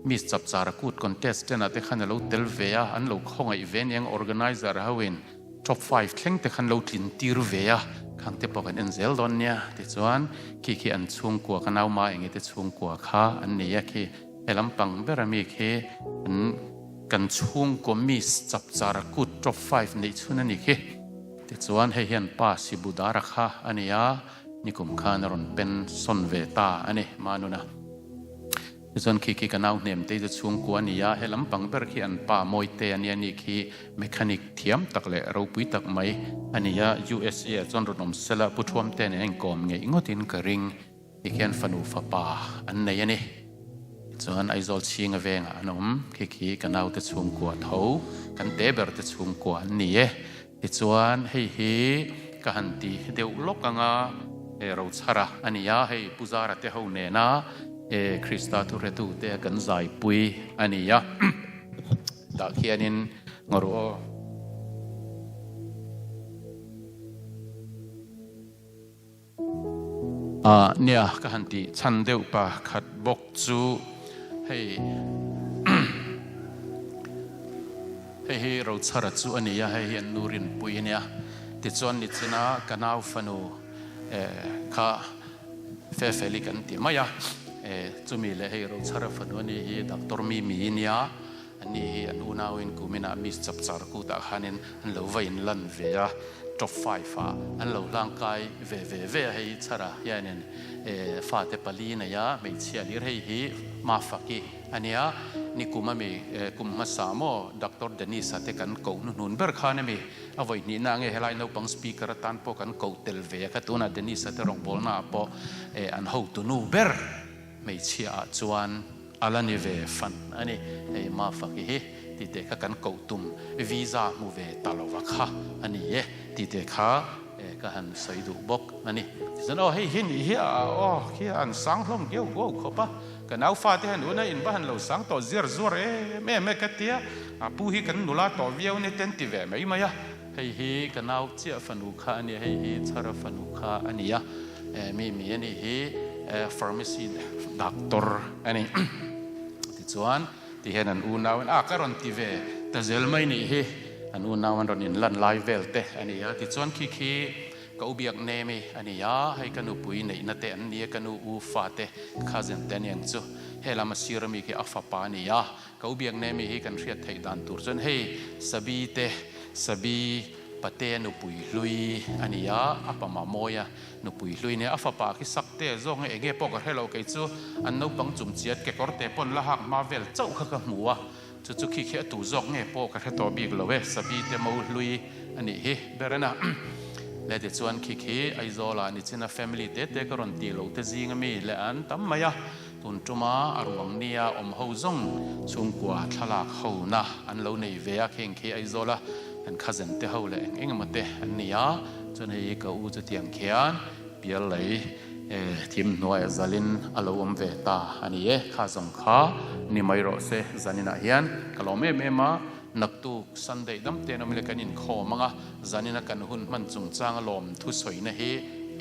Miss Chapchar kut contest tenah te khan a lo tel ve a an lo khawngaih ve aniang organizer ho in. Top five thleng te khan lo tlin tir ve a. Khang te pawh kan en zel dawn nia. Tichuan, khi khi an chhungkua ka nau ma enge te chhungkua kha an nei a khi he lampang ber ami khi an kan chhungkaw miss chapchar kut top five neih chhun a ni khi. Tichuan, hei hian pa Sibudara kha a ni a, nikum khan a rawn pension ve ta a ni Manuna. Tichuan khi khi ka nau hnem te chu chhungkua a ni a, he lampang ber khi an pa Mawite a nia ni khi mechanic thiam tak leh ropui tak mai a ni a, USA ah chuan rawn awm sela Pu Thuamte nen a inkawm ngeih ngawtin ka ring ti khian fanu fapa an nei a ni. Tichuan Aizawl chhinga vengah an awm khi khi ka naute chhungkua tho kan te ber te chhungkua an ni e. Tichuan hei hi ka han ti deuh lawk anga e Rochhara a ni a, hei Pu Zara te ho nena e Krista thuhretu te kan zaipui a ni a, tah khianin ngaw ru aw. Ah nia ka han tih chhan deuh pa khat bawk chu hei hei hi Rochhara chu a ni a, hei hi an nu rinpui a nia. Tichuan nichina ka nau fanu eh kha Fefeli kan ti mai a, eh chumi leh hei Rochhara fanu a ni hi Doctor Mimi a nia, Ani hi an unauin kuminah Miss Chapchar kutah khanin an lo va inlan ve a, top five ah an lo hlangkai ve ve ve a, hei chhara hianin fate pali nei a, hmeichhia lir hei hi Mafaki a nia, nikum ami kum hmasa maw Doctor Dennis-a te kan koh hnuhnun ber khan ami a vawi hnihna nge helai naupang speaker atan pawh kan koh tel ve a kha tunah Dennis-a te rawngbawlna ah pawh an hotunu ber hmeichhia ah chuan A la ni ve fan a ni. Hei Mafaki hi tite kha kan koh tum visa hmu ve ta lova kha a ni e tite kha ka han sawi duh bawk a ni. Tichuan aw hei hi nih hi a aw khi an sang hlawm geuh guau khawp a, ka nau fate han una in va han lo sang tawh ziar zuar em em e ka tia, a pu hi kan nula tawh viau ni te an ti ve mai mai a. Hei hi ka nau chiah fanu kha a nia, hei hi Chhara fanu kha a nia, mi mi a nih hi pharmacy doctor a ni. Tichuan ti hian an unau in a ka rawn ti ve ta zel mai nih hi, an unau an rawn inlan lai vel te a ni a. Tichuan khi khi ka u biak nem i a ni a, hei ka nupui neihna te an nia, ka nu u fate cousin te a ni ang chu, helam a sir ami khi a fapa a ni a. Ka u biak nemi hi kan hriat theih dan tur chuan hei Sabi te, Sabi Patea nupui hlui a ni a, a pa Mamawia nupui hlui nia, a fapa khi Sakte zawng nge enge pawh ka hre lo kei chu an naupang chumchiat kekawr te pawn la hak hma vel chauh kha ka hmu a, chu chu khi khi a tu zawk nge pawh ka hre tawh bik lo e, Sabi te mo hlui a nih hi ber a na. Le tichuan khi khi Aizawlah nichina family te te ka rawn tih loh te zing ami leh an tam mai a. Tun tuma a ruang nia awm ho zawng chhungkua thlalak ho na an lo nei ve a, kheng khi Aizawl a kan cousin te ho leh eng eng emaw te an ni a, chuan hei ka u chutiang khian pial lei thim hnuaiah zalin a lo awm ve ta a ni e, kha zawng kha ni mai rawh se zaninah hian ka lawm em em a, naktuk Sunday dam te an awm ile kan inkhawm ang a, zanina kan hun hman chungchang a lawm thusawina hi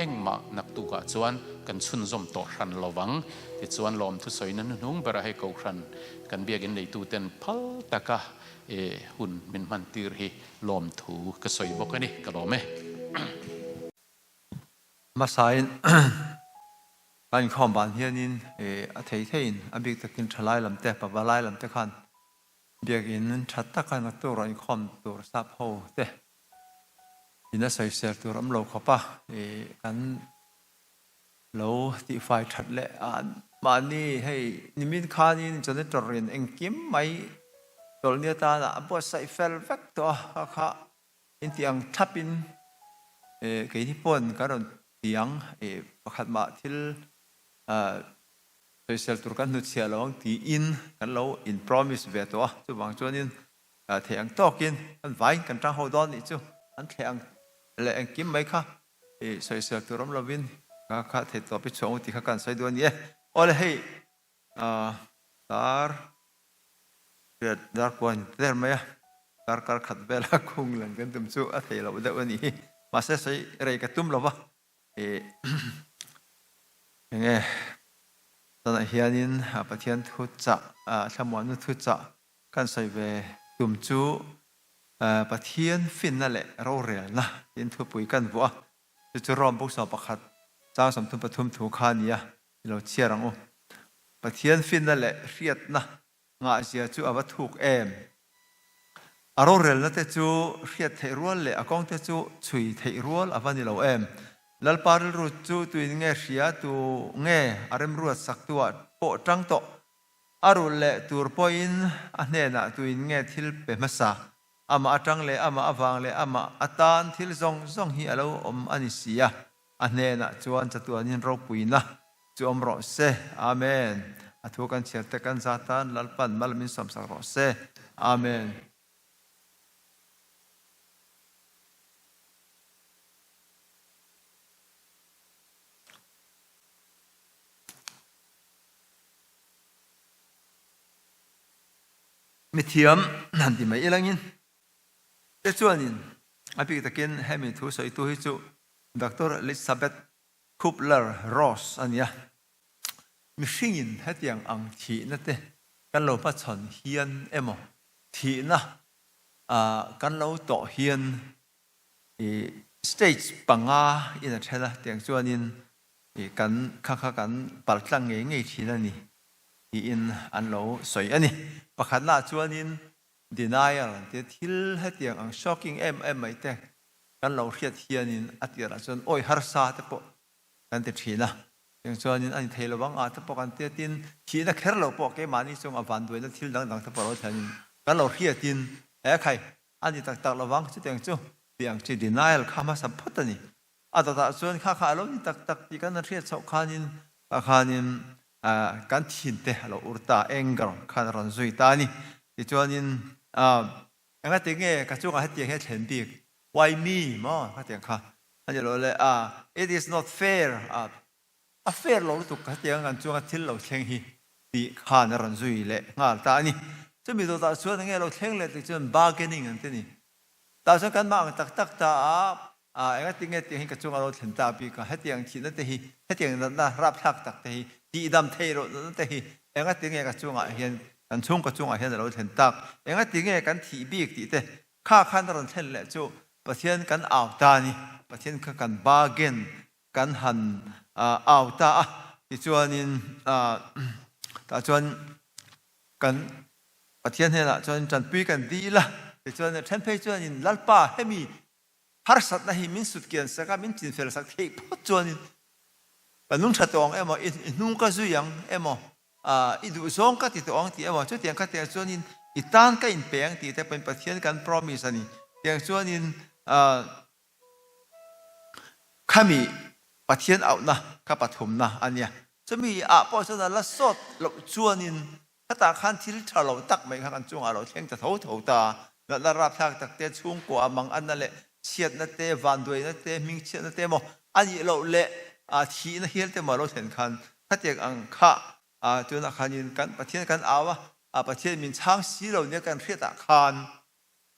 engmah naktukah chuan Kan chhunzawm tawh hran lo vang. Tichuan lawmthu sawina hnuhnung berah hei Kohhran kan biakinn neituten phal taka hun min hman tir hi lawmthu ka sawi bawk a ni. Ka lawm e. Hmasain kan inkhawm ban hianin a thei theiin a bik takin thalai lam te, pavalai lam te khan biakinn tha taka naktuk rawh inkhawm tur sap ho te in a sawisel tur awm lo khawp a, kan lo tihfai that leh a mahni hei nimin khanin janitor in engkim mai chawlhni atana a buatsaih fel vek tawh a, kha kha inti ang thlapin keini pawn kan rawn ti ang pakhat mah thil sawisel tur kan hnutchhiah lo ang tiin kan lo in promise ve tawh a, chuvang chuanin Thei ang tawkin kan vaiin kan tang ho dawn nih chu an thleh ang leh engkim mai kha i sawisel tur awm lovin kha kha thei tawp i chhuang u tih kha kan sawi duh a ni e. Awle hei dar riat dar kua ni ta der mai a, dar kar khat vela khung len kan tum chu a thei loh deuh a nih hi. Mahse sawi rei ka tum lova i enge tunah hianin Pathian thuchah thlamuannu thuchah Kan sawi ve tum chu Pathian finna leh rorelna tiin thupui kan vuah a. Chu chu Rom buk 11 chang 33 thu kha a ni a, i lo chhiar ang u. Pathian finna leh hriatna ngahzia chu a va thuk em? A rorelna te chu hriat theih rual leh a kawng te chu chhui theih rual a va ni lo em? Lalpa rilru chu tuin nge hria tu nge a remruat saktuah pawh tang tawh? A rulh leh tur pawhin a hnenah tuin nge thil pe hmasa? Amah atang leh amah avang leh amah atan thil zawng zawng hi a lo awm a ni si a, a hnenah chuan chatuanin ropuina chu awm rawh se. Amen. A thu kan chhiar te kan za tan Lalpan mal min sawmsak rawh se. Amen. Mithiam han ti mai ilangin te chuanin a bik takin hemi thu sawitu hi chu Doctor Elisabeth Kubler-Ross a ni a. Mihringin hetiang ang thihna te kan lo hmachhawn hian emaw thihna kan lo tawh hian i stage panga in a then a, tiang chuanin i kan kha kha kan paltlang ngei ngei thin a ni tiin an lo sawi a ni. Pakhatna ah chuanin denial an tia thil hetiang ang shocking em em mai te kan lo hriat hianin a tirah chuan awi harsa te pawh kan ti thin a, tiang chuanin a ni thei lo ang ah te pawh kan tia tin thihna kher lo pawh keimahni chunga vanduaina thil dang dang te pawh lo thlenin kan lo hriatin he khai A ni tak tak lovang chutiang chu tih ang chi denial kha hmasa phawt a ni. A dawtah chuan kha kha a lo ni tak tak tih kan han hriat chhoh khanin tah khanin kan thinte a lo ur ta, anger khan a rawn zui ta a ni. Tichuanin engati nge ka chungah hetiang hi a thlen bik? Why me? Maw khatiang kha a ni lo le a, it is not fair a, A fair lo lutuk hetiang kan chuanga thil lo thleng hi tih khan a rawn zui leh nghal ta a ni. Chumi dawtah chuan enge lo thleng leh tih chuan bargaining an ti a ni. Tah chuan kan mah ang tak tak ta a, engati nge tiang hi ka chunga lo thlen ta bik a, hetiang thihna te hi, hetiang natna rapthlak tak te hi, tihdam theih loh natna te hi engati nge ka chungah hian, kan chhungkaw chungah hian a lo thlen tak, engati nge kan thih bik tih te kha khan a rawn thlen leh chu Pathian kan au ta a ni. Pathian kha kan bargain Kan han au ta a, tichuanin tah chuan kan Pathian hnenah chuan tanpui kan dil a, tichuan then phei chuanin Lalpa hemi harsatna hi min sut kian sak a, min chinfel sak theih phawt chuanin ka nung tha tawh ang emaw, i hnung ka zui ang emaw, i duhzawng ka ti tawh ang tih emaw, chutiang khatiang chuanin i tan ka inpe ang tih te pawhin Pathian kan promise a ni. Tiang chuanin Khami Pathian auhna kha pathumna a nia. Chumi ah pawh chuan a la sawt loh chuanin khatah khan thil tha lo tak mai kha kan chungah a lo thleng ta tho tho ta. Natna rapthlak tak te, chhungkua a manganna leh chhiatna te, vanduaina te, hmingchhiatna te emaw a nih loh leh thihna hial te emaw a lo thlen khan khatiang ang kha tunah khanin kan Pathian kan au a, Pathian min chhang si lo nia kan hriatah khan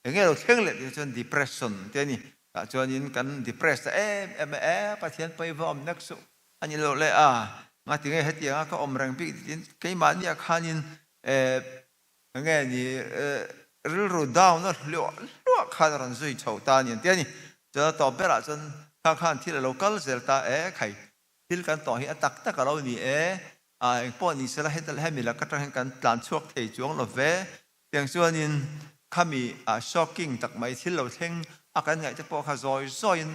Enge lo thleng leh tih chuan depression te a ni. Tah chuanin kan depressed ta em em a, e Pathian pawi va awm nek suh a ni loh leh a, ngati nge hetianga ka awm reng bik tiin keimahniah khanin e enge ni rilru down a hluah hluah khan a rawn zui chho ta a ni an ti a ni. Chuan a tawp berah chuan kha khan thil a lo kal zel ta e khai thil kan tawh hi a tak tak a lo ni e, a engpawh ni sela hemi lak atang hian kan tlan chhuak thei chuang lo ve Tiang chuanin khami shocking tak mai thil lo thleng a kan ngaih te pawh kha zawi zawiin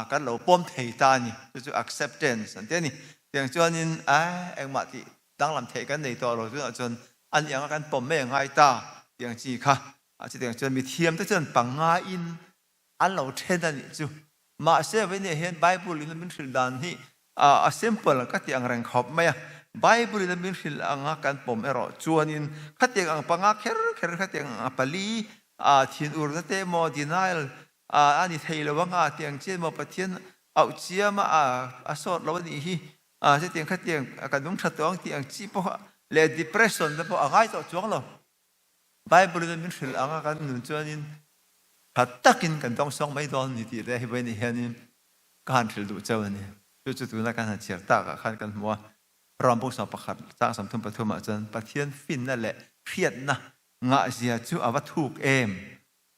kan lo pawm thei ta a ni. Chu chu acceptance an ti a ni. Tiang chuanin engmah tih danglam theih kan nei tawh lo tunah chuan a ni anga kan pawm mai a ngai ta tiang chi kha. Chutiang chuan mithiam te chuan pangaiin an lo then a nih chu. Mahse veinia hian Bible in a min hrilh dan hi a simple ka ti ang reng khawp mai a. Bible in a min hrilh anga kan pawm erawh chuanin khatiang ang panga kher kher khatiang ang a pali a thinurna te emaw denial a ni thei lo anga tiang chian maw Pathian auh chiam a a sawt lo a nih hi chutiang khatiang ka nung tha tawh ang tih ang chi pawh leh depression te pawh a ngai tawh chuang lo. Bible in min hrilh anga kan nun chuanin tha takin kan dawngsawng mai dawn ni tih te hi vawiin hianin ka han hrilh duh cheu a ni. Chu chu tuna kan han chhiar takah khan kan hmu a, Rom bawksawm pakhat chang 33 ah chuan Pathian finna leh hriatna ngahzia chu a va thuk em?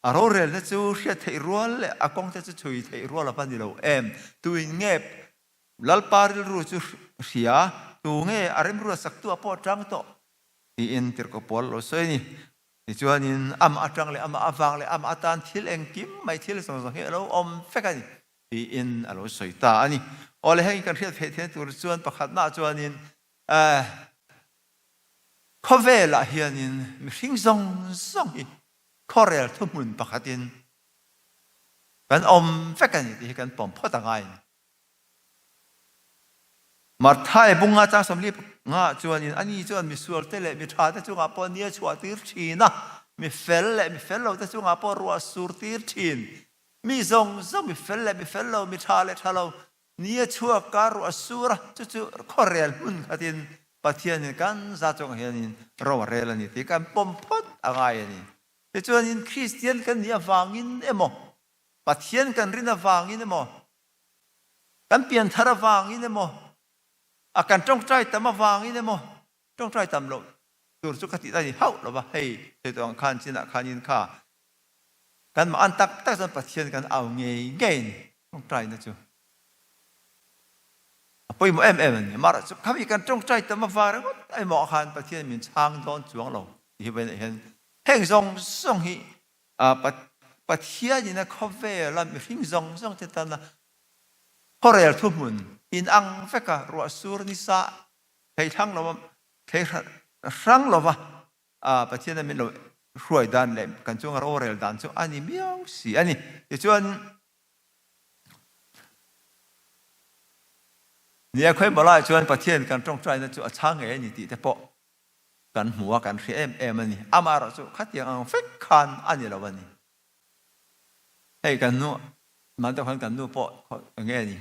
A rorelna chu hriat theih rual leh a kawngte chu chhui theih rual a va ni lo em? Tuin nge Lalpa rilru chu hria? Tu nge a remruat saktu a pawh tang tawh? Tiin tirhkoh pawl lo sawi a ni. Tichuanin amah atang leh amah avang leh amah atan thil engkim mai thil zawng zawng hi a lo awm vek a ni tiin a lo sawi ta a ni. Aw le heng kan hriat theih theihna tur chuan pakhatnaah chuanin khawvelah hianin mihring zawng zawng hi khawrel thuhmun pakhatin kan awm vek a ni tih hi kan pawm phawt a ngai a ni. Marthai bunga chang 40 nga chuanin ani chuan misualte leh mi thate chungah pawh ni a chhuah tir thin a, mi fel leh mi fel lote chungah pawh ruah sur tir thin. Mi zawng zawng mi fel leh mi fel lo, mi tha leh tha lo, ni a chhuak a, ruah sur a, chu chu khawrel hmun khatin Pathianin kan za chungah hianin ro a rel a ni tih kan pawm phawt a ngai a ni. Tichuanin Kristian kan nih avangin emaw, Pathian kan rin avangin emaw, Kan pianthar avangin emaw, a kan tawngtai tam avangin emaw, tawngtai tam loh tur chu ka tih a ni hauh lo va, hei sawi tawh ang khan chinah khanin kha kanmah an tak tak chuan Pathian kan au ngei ngei a ni, tawngtaina chu a pawimawh em em a ni. Amaherawhchu khami kan tawngtai tam avang ringawt emaw khan Pathian min chhang dawn chuang lo tih hi vawiinah hian heng zawng zawng hi Pathianin a khawvela mihring zawng zawng te tana khawrel thuhmun inang veka ruah sur nisa thei thlang lova thei hrang lova Pathian a min lo hruai dan leh kan chunga rorel dan chu a ni miau si a ni. Tichuan nia khawimaw lai chuan Pathian kan tawngtaina chu a chhang ngei a ni tih te pawh kan hmu a, kan hria em em a ni. Amaherawh chu khatiang ang vek khan a ni lo a ni. Hei kan nu, hman deuh khan kan nu pawh eng nge a ni,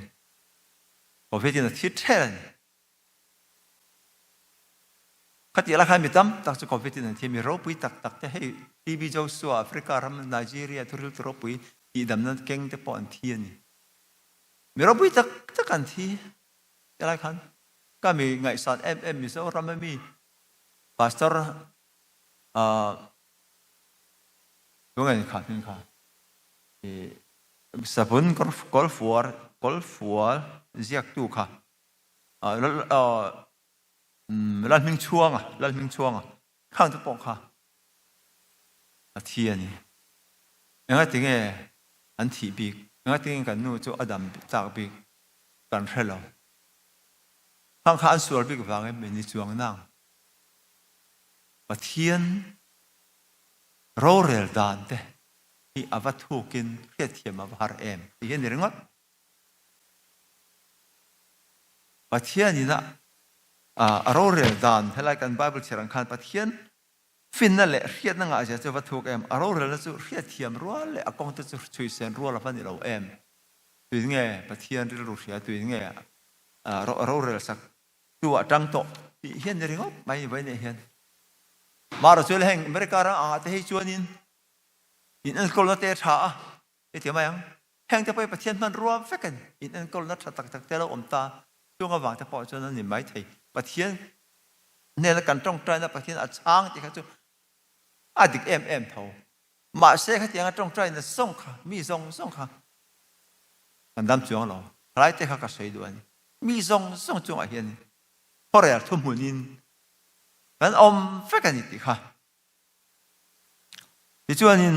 Covid in a thi ṭhel a ni. Khatiang lai khan mi tam tak chu Covid in an thi, mi ropui tak tak te hei TB Joshua, Africa ram, Nigeria thuril tu ropui tihdamna keng te pawh an thi a ni. Mi ropui tak tak an thi helai khan. Ka mi ngaihsan em em Mizoram a mi Pastor tunge ni kha hming kha savun kawlfuar kawlfual ziaktu kha Lalhmingchhuanga Lalhmingchhuanga khang te pawh kha a thi a ni. Engatinge an thih bik engatinge kan nu chu a dam chak bik kan hre lo. Khang kha an sual bik vangin min i chuang nang. Pathian rorel dan te hi a va thukin hriatthiam a va har em tih hi a ni ringawt. Pathianin a a rorel dan helai kan Bible chhiar ang khan Pathian finna leh hriatna ngahzia chu a va thuk em, a rorelna chu hriatthiam rual leh a kawngte chu chhuisen rual a va ni lo em. Tuin nge Pathian rilru hria, tuin nge rorel sak tu ah tang tawh tih hian ni ringawt mai vawi neih hian. Mara chu heng America ram angah te hei chuanin in enkawlna te a tha a, heti mai ang. Heng te pawh hi Pathian hmanrua vek a ni. In enkawlna tha tak tak te a lo awm ta. Chung avang te pawh chuan a ni mai thei. Pathian hnena kan tawngtaina Pathian a chhang tih kha chu a dik em em tho. Mahse khatianga tawngtaina zawng kha, mi zawng zawng kha kan dam chuang lo. Thalai te kha ka sawi duh a ni. Mi zawng zawng chungah hian khawrel thuhmunin kan awm vek a ni tih kha. Tichuanin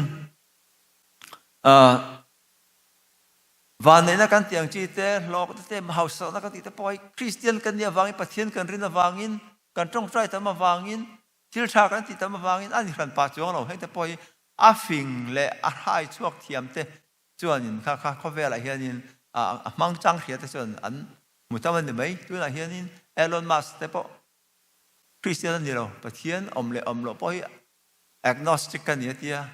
vanneihna kan tih ang chi te, hlawkna te, hausakna kan tih te pawh hi Kristian kan nih avangin, Pathian kan rin avangin, kan tawngtai tam avangin, thil tha kan tih tam avangin a ni hran pah chuang lo. Hengte pawh hi a fing leh a hrai chhuak thiam te chuanin kha kha khawvelah hianin a hmang chang hria te chuan an hmu tam a ni mai. Tunah hianin Elon Musk te pawh Kristian a ni lo, Pathian awm leh awm loh pawh hi agnostic ka ni a tia.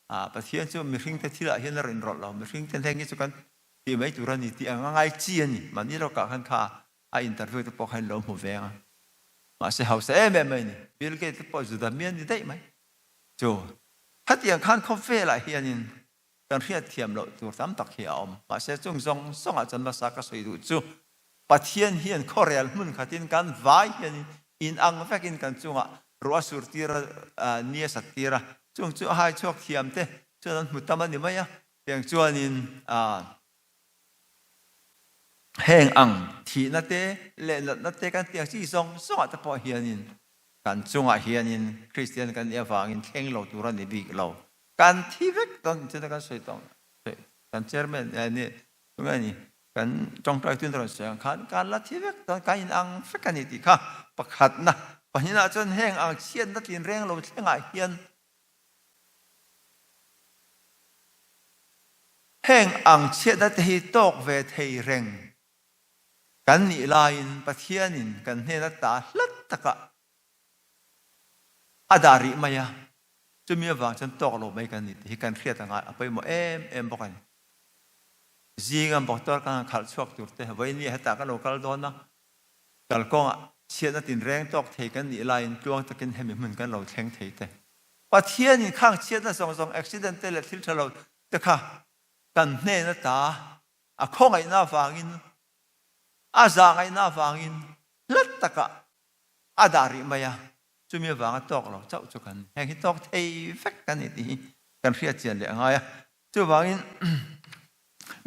Pathian chu mihringte thilah hian a rinrawlh lo, mihringte hneng hi chu kan tih mai tur a ni tih ang a ngai chi a ni. Mahni rawkah khan kha a interview te pawh khan lo hmu veng a. Mahse hausa em em mai a ni. Bill Gates te pawh Juda mi a ni daih mai. Chu khatiang khan khawvelah hianin kan hriatthiam loh tur tam tak hi a awm. Mahse chung zawng zawngah chuan hmasa ka sawi duh chu Pathian hian khuarel hmun khatin kan vai hian in ang vekin kan chungah ruah a sur tir a, ni a sat tir a. Chung chu a hai chhuak thiam te. chuan an hmu tam a ni mai a. Tiang chuanin ah heng ang thihna te leh natna te kan tih ang chi zawng zawngah te pawh hianin kan chungah hianin Kristian kan nih avangin thleng lo tur a ni bik lo. Kan thi vek dawn chuan kan sawi tawh kan chairman ni tunge ni kan tawngtai tun rawn sawi ang khan kan la thi vek dawn kan in ang vek a ni tih kha pakhatna pahnihna chuan heng ang chhiatna tinreng lo thlengah hian Heng ang chhiatna te hi tawk ve thei reng kan nih laiin Pathianin kan hnena ta hlat takah a dah rih mai a, chumi avang chuan tawk lo mai kan ni tih hi kan hriat a ngai a pawimawh em em bawk a ni. Zinga motor kan han khalh chhuak tur te vawinia hetah kan lo kal dawn a, kalkawngah chhiatna tinreng tawk thei kan nih laiin tluang takin hemi hmun kan lo thleng thei te. Pathianin khang chhiatna zawng zawng accident te leh thil tha lo te kha kan hnen ata a khawngaihna avangin a zahngaihna avangin hlat takah a dah rih mai a, chumi avanga tawk lo chauh chu kan heng hi tawk thei vek kan ni tih hi kan hriat chian leh a ngai a. Chuvangin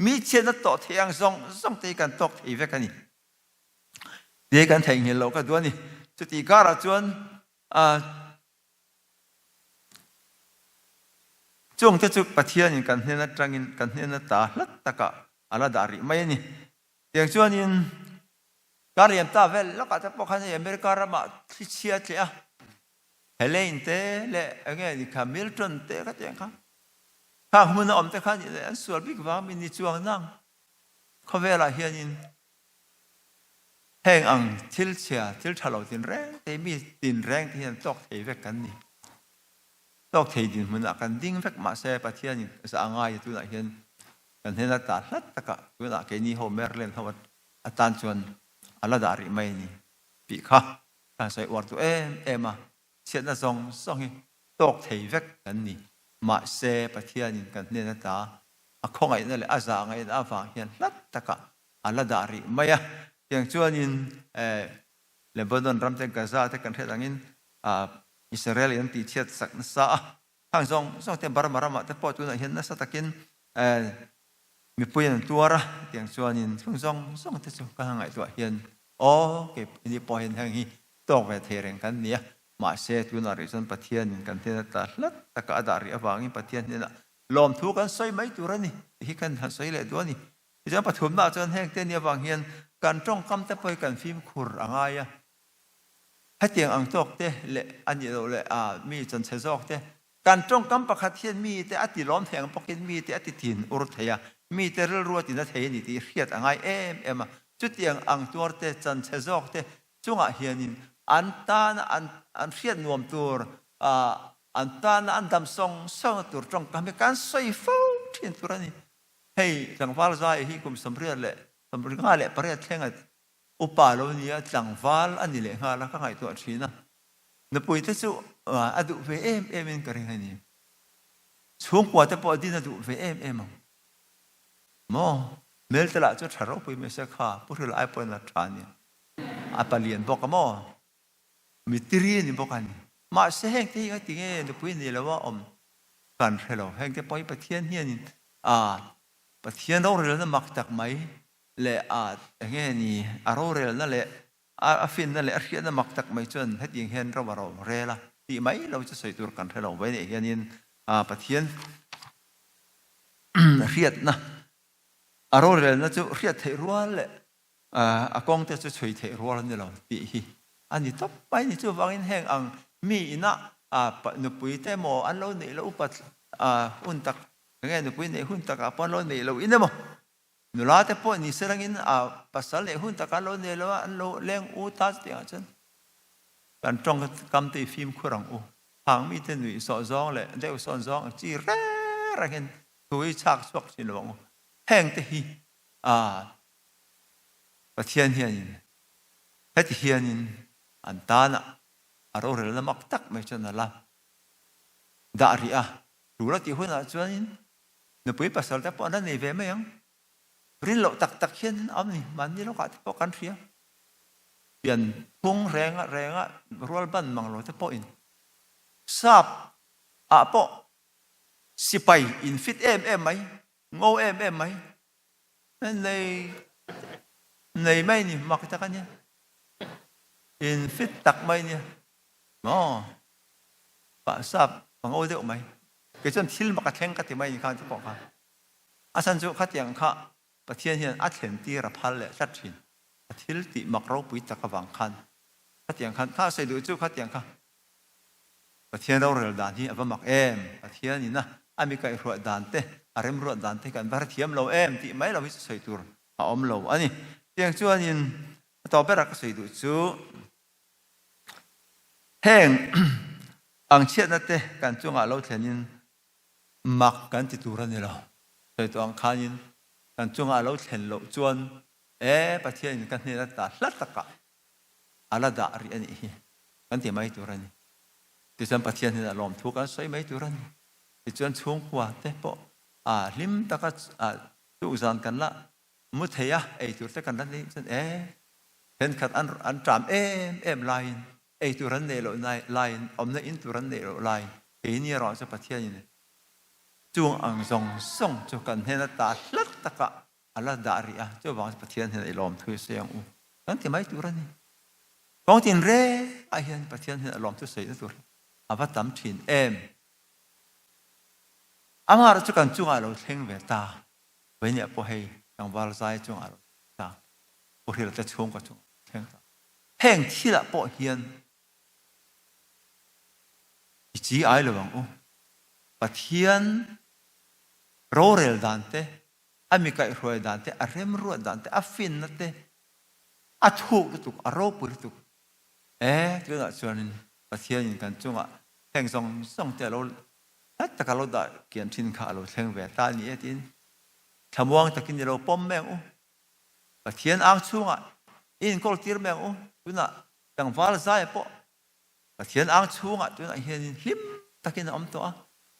mi chhiatna tawh thei ang zawng zawng te hi kan tawk thei vek a ni. Tih kan theihnghilh loh ka duh a ni. Chutih karah chuan Chung te chu Pathianin kan hnen atangin kan hnen ata hlat takah a la dah rih mai a ni. Tiang chuanin ka rian ta vel lakah te pawh khan hei America ramah thli chhia tleh a, Helene te leh enge ni kha Milton te kha tiang kha khang hmuna awm te kha nih leh an sual bik vang min ni chuang nang khawvelah hianin Heng ang thil chhia, thil tha lo tinreng te, mi tinreng te hian tawk thei vek kan ni. Tawk thei dinhmunah kan ding vek mahse Pathianin za a ngai a tunah hian kan hnena ta hlat takah tunah keini ho Maryland ho atan chuan a la dah rih mai a ni tih kha ka han sawi uar duh em em a, chhiatna zawng zawng hi tawk thei vek kan ni. Mahse Pathianin kan hnena ta a khawngaihna leh a zahngaihna avang hian hlat takah a la dah rih mai a. Tiang chuanin Lebanon ram te Gaza te kan hriat angin Israel in an tihchhiat sak nasa a. Khang zawng zawng te Burma ramah te pawh tunah hian nasa takin mipui an tuar a. Tiang chuanin chung zawng zawng te chu ka han ngaihtuah hian aw kei ni pawh hian heng hi tawk ve thei reng kan ni a. Mahse tunah rih chuan Pathianin kan hnena ta hlat taka a dah rih avangin Pathian hnenah lawmthu kan sawi mai tur a ni tih hi kan han sawi leh duh a ni. Tichuan pathumnaah chuan heng te nia vang hian kan tawngkam te pawh hi kan fimkhur a ngai a. Hetiang ang tawk te leh a nih loh leh a mi chanchhe zawk te kan tawngkam pakhat hian mi te a ti lawm thei ang bawkin mi te a ti thin ur thei a, mi te rilru a ti na thei a ni tih hriat a ngai em em a. Chutiang ang tuar te chanchhe zawk te chungah hianin an tana an an hriat nuam tur an tana an dam sawng sawngna tur tawngkam hi kan sawi fo thin tur a ni. Hei tlangval zai hi kum 98 thlenga upa lo nia tlangval a ni leh nghal a ka ngaihtuah thin a, nupui te chu a duh ve em em in ka ring a ni. Chhungkua te pawh din a duh ve em em ang maw? Hmel te lah chu tha ropui mai se kha Pu Hrila ai pawhin a tha a nia, a palian bawk a maw? Mitiri a ni bawk a ni. Mahse heng te hi engati nge nupui nei lo a awm kan hre lo. Heng te pawh hi Pathian hianin a Pathian rorelna mak tak mai leh a enge ni a rorelna leh a finna leh a hriatna mak tak mai chuan hetiang hian ro a ro rel a tih mai lo chu sawi tur kan hre lo. Vawiinah hianin a Pathian hriatna a rorelna chu hriat theih rual leh a kawng te chu chhui theih rual a ni lo tih hi a ni tawp mai ni. Chuvangin heng ang mi inah nupui te emaw an lo neih loh upat hun tak enge nupui neih hun takah pawh an lo neih loh in emaw nula te pawh ni se rangin pasal neih hun takah an lo neih loh a an lo leng u ta chutiang ah chuan kan tawng kam te i fimkhur ang u. Hang mite nuih sawh zawng leh deuh sawn zawng ang chi reng rengin thu hi chhak chhuak thin lo ang u. Heng te hi Pathian hianin heti hianin an tana a rorelna mak tak mai chuan a la dah rih a, tul a tih hunah chuanin nupui pasal te pawh an la nei ve mai ang. Rin loh tak tak hian a awm ni, mahni lawkah te pawh kan hria. Pian phung renga renga rual ban mang lo te pawhin sap ah pawh. Sipai in fit em em mai, ngo em em mai, nei nei mai ni mak tak a nia, in fit tak mai nia maw pah sap a ngo deuh mai. Kei chuan thil mak a thleng ka ti mai ni khan te pawh kha. A chhan chu khatiang kha Pathian hian a thlen tir a phal leh tlat thin. A thil tih mak ropui tak avang khan khatiang khan kha sawi duh chu khatiang kha Pathian rorel dan hi a va mak em? Pathian in a a mi kaihhruah dan te, a remruat dan te hi kan va hrethiam lo em tih mai lo hi chu sawi tur a awm lo a ni. Tiang chuanin a tawp berah ka sawi duh chu heng ang chhiatna te kan chungah lo thlenin mak kan ti tur a ni lo. Sawi tawh ang khanin kan chungah a lo thlen loh chuan e Pathian in ka hnen a ta hla takah a la dah rih a nih hi kan ti mai tur a ni. Tichuan Pathian hian a lawmthu kan sawi mai tur a ni. Tichuan chhungkua te pawh a hlim taka tukzan kan la mu thei a, ei tur te kan la neih chuan e thenkhat an an ṭam em em laiin ei tur an neih loh laiin awmna in tur an neih loh laiin keini erawh chu Pathianin chung ang zawng zawng chu kan hnen ata hlat takah a la dah rih a, chuvang chu Pathian hian i lawmthu i sawi ang u kan ti mai tur a ni. Kawng tin rengah hian Pathian hian a lawmthu sawina tur hi a va tam thin em. Amaherawhchu kan chungah a lo thleng ve ta, Vainia pawh hei tlangval zai chungah a lo thleng ta, Pu Hrila te chhungkaw chungah a lo thleng ta. Heng thilah pawh hian i chi ai lo ang u. Pathian rorel dan te a mi kaihhruai dan te, a remruat dan te, a finna te, a thuk lutuk, a ropui lutuk. E, tunah chuanin Pathianin kan chungah heng zawng zawng te a lo hlat taka lo dah kian thin kha a lo thleng ve ta a ni e tiin thlamuang takin i lo pawm mai ang u. Pathian ang chhungah i inkawl tir mai ang u. Tunah tlangval zai pawh Pathian ang chhungah tunah hianin hlim takin a awm tawh a,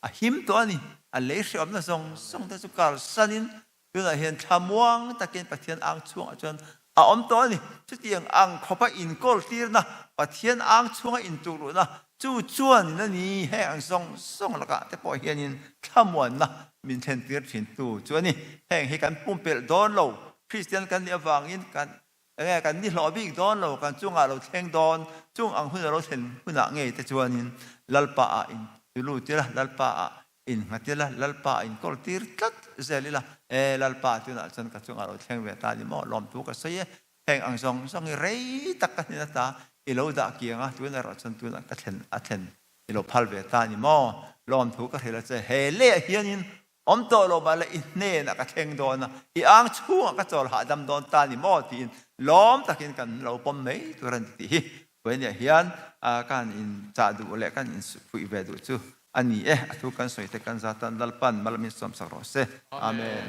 a him tawh a ni. A lei hrehawmna zawng zawng te chu kalsanin tunah hian thlamuang takin Pathian ang chhungah chuan a awm tawh a ni. Chutiang ang khawpa inkawl tirna, Pathian ang chhunga intukluhna chu chuanin a ni. Heng ang zawng zawng lakah te pawh hianin thlamuanna min thlentir thintu chu a ni. Heng hi kan pumpelh dawn lo. Kristian kan nih avangin kan Enge kan ni hlawh bik dawn lo, kan chungah lo thleng dawn, chung ang hun a lo thlen hunah ngei te chuanin Lalpa ah in tulu tir a, Lalpa ah in nghat ila, Lalpa ah in kawl tir tlat zel ila, e Lalpa tunah chuan ka chungah lo thleng ve ta ni maw, lawmtu ka sawi e, heng ang zawng zawng hi rei tak ka hnin ata i lo dah kiang a, tun erawh chuan tunah ka thlen a thlen i lo phal ve ta ni maw, lawmthu ka hrilh a che, he leiah hianin Awm tawh lo mah la i hnenah ka thleng dawn a, i ang chhungah ka chawl hahdam dawn ta ni maw tiin lawm takin kan lo pawm mai tur a ni tih hi Vawinia hian kan inchah duh leh kan infuih ve duh chu a ni e. A thu kan sawi te kan zatan Lalpan mal min sawmsak rawh se. Amen.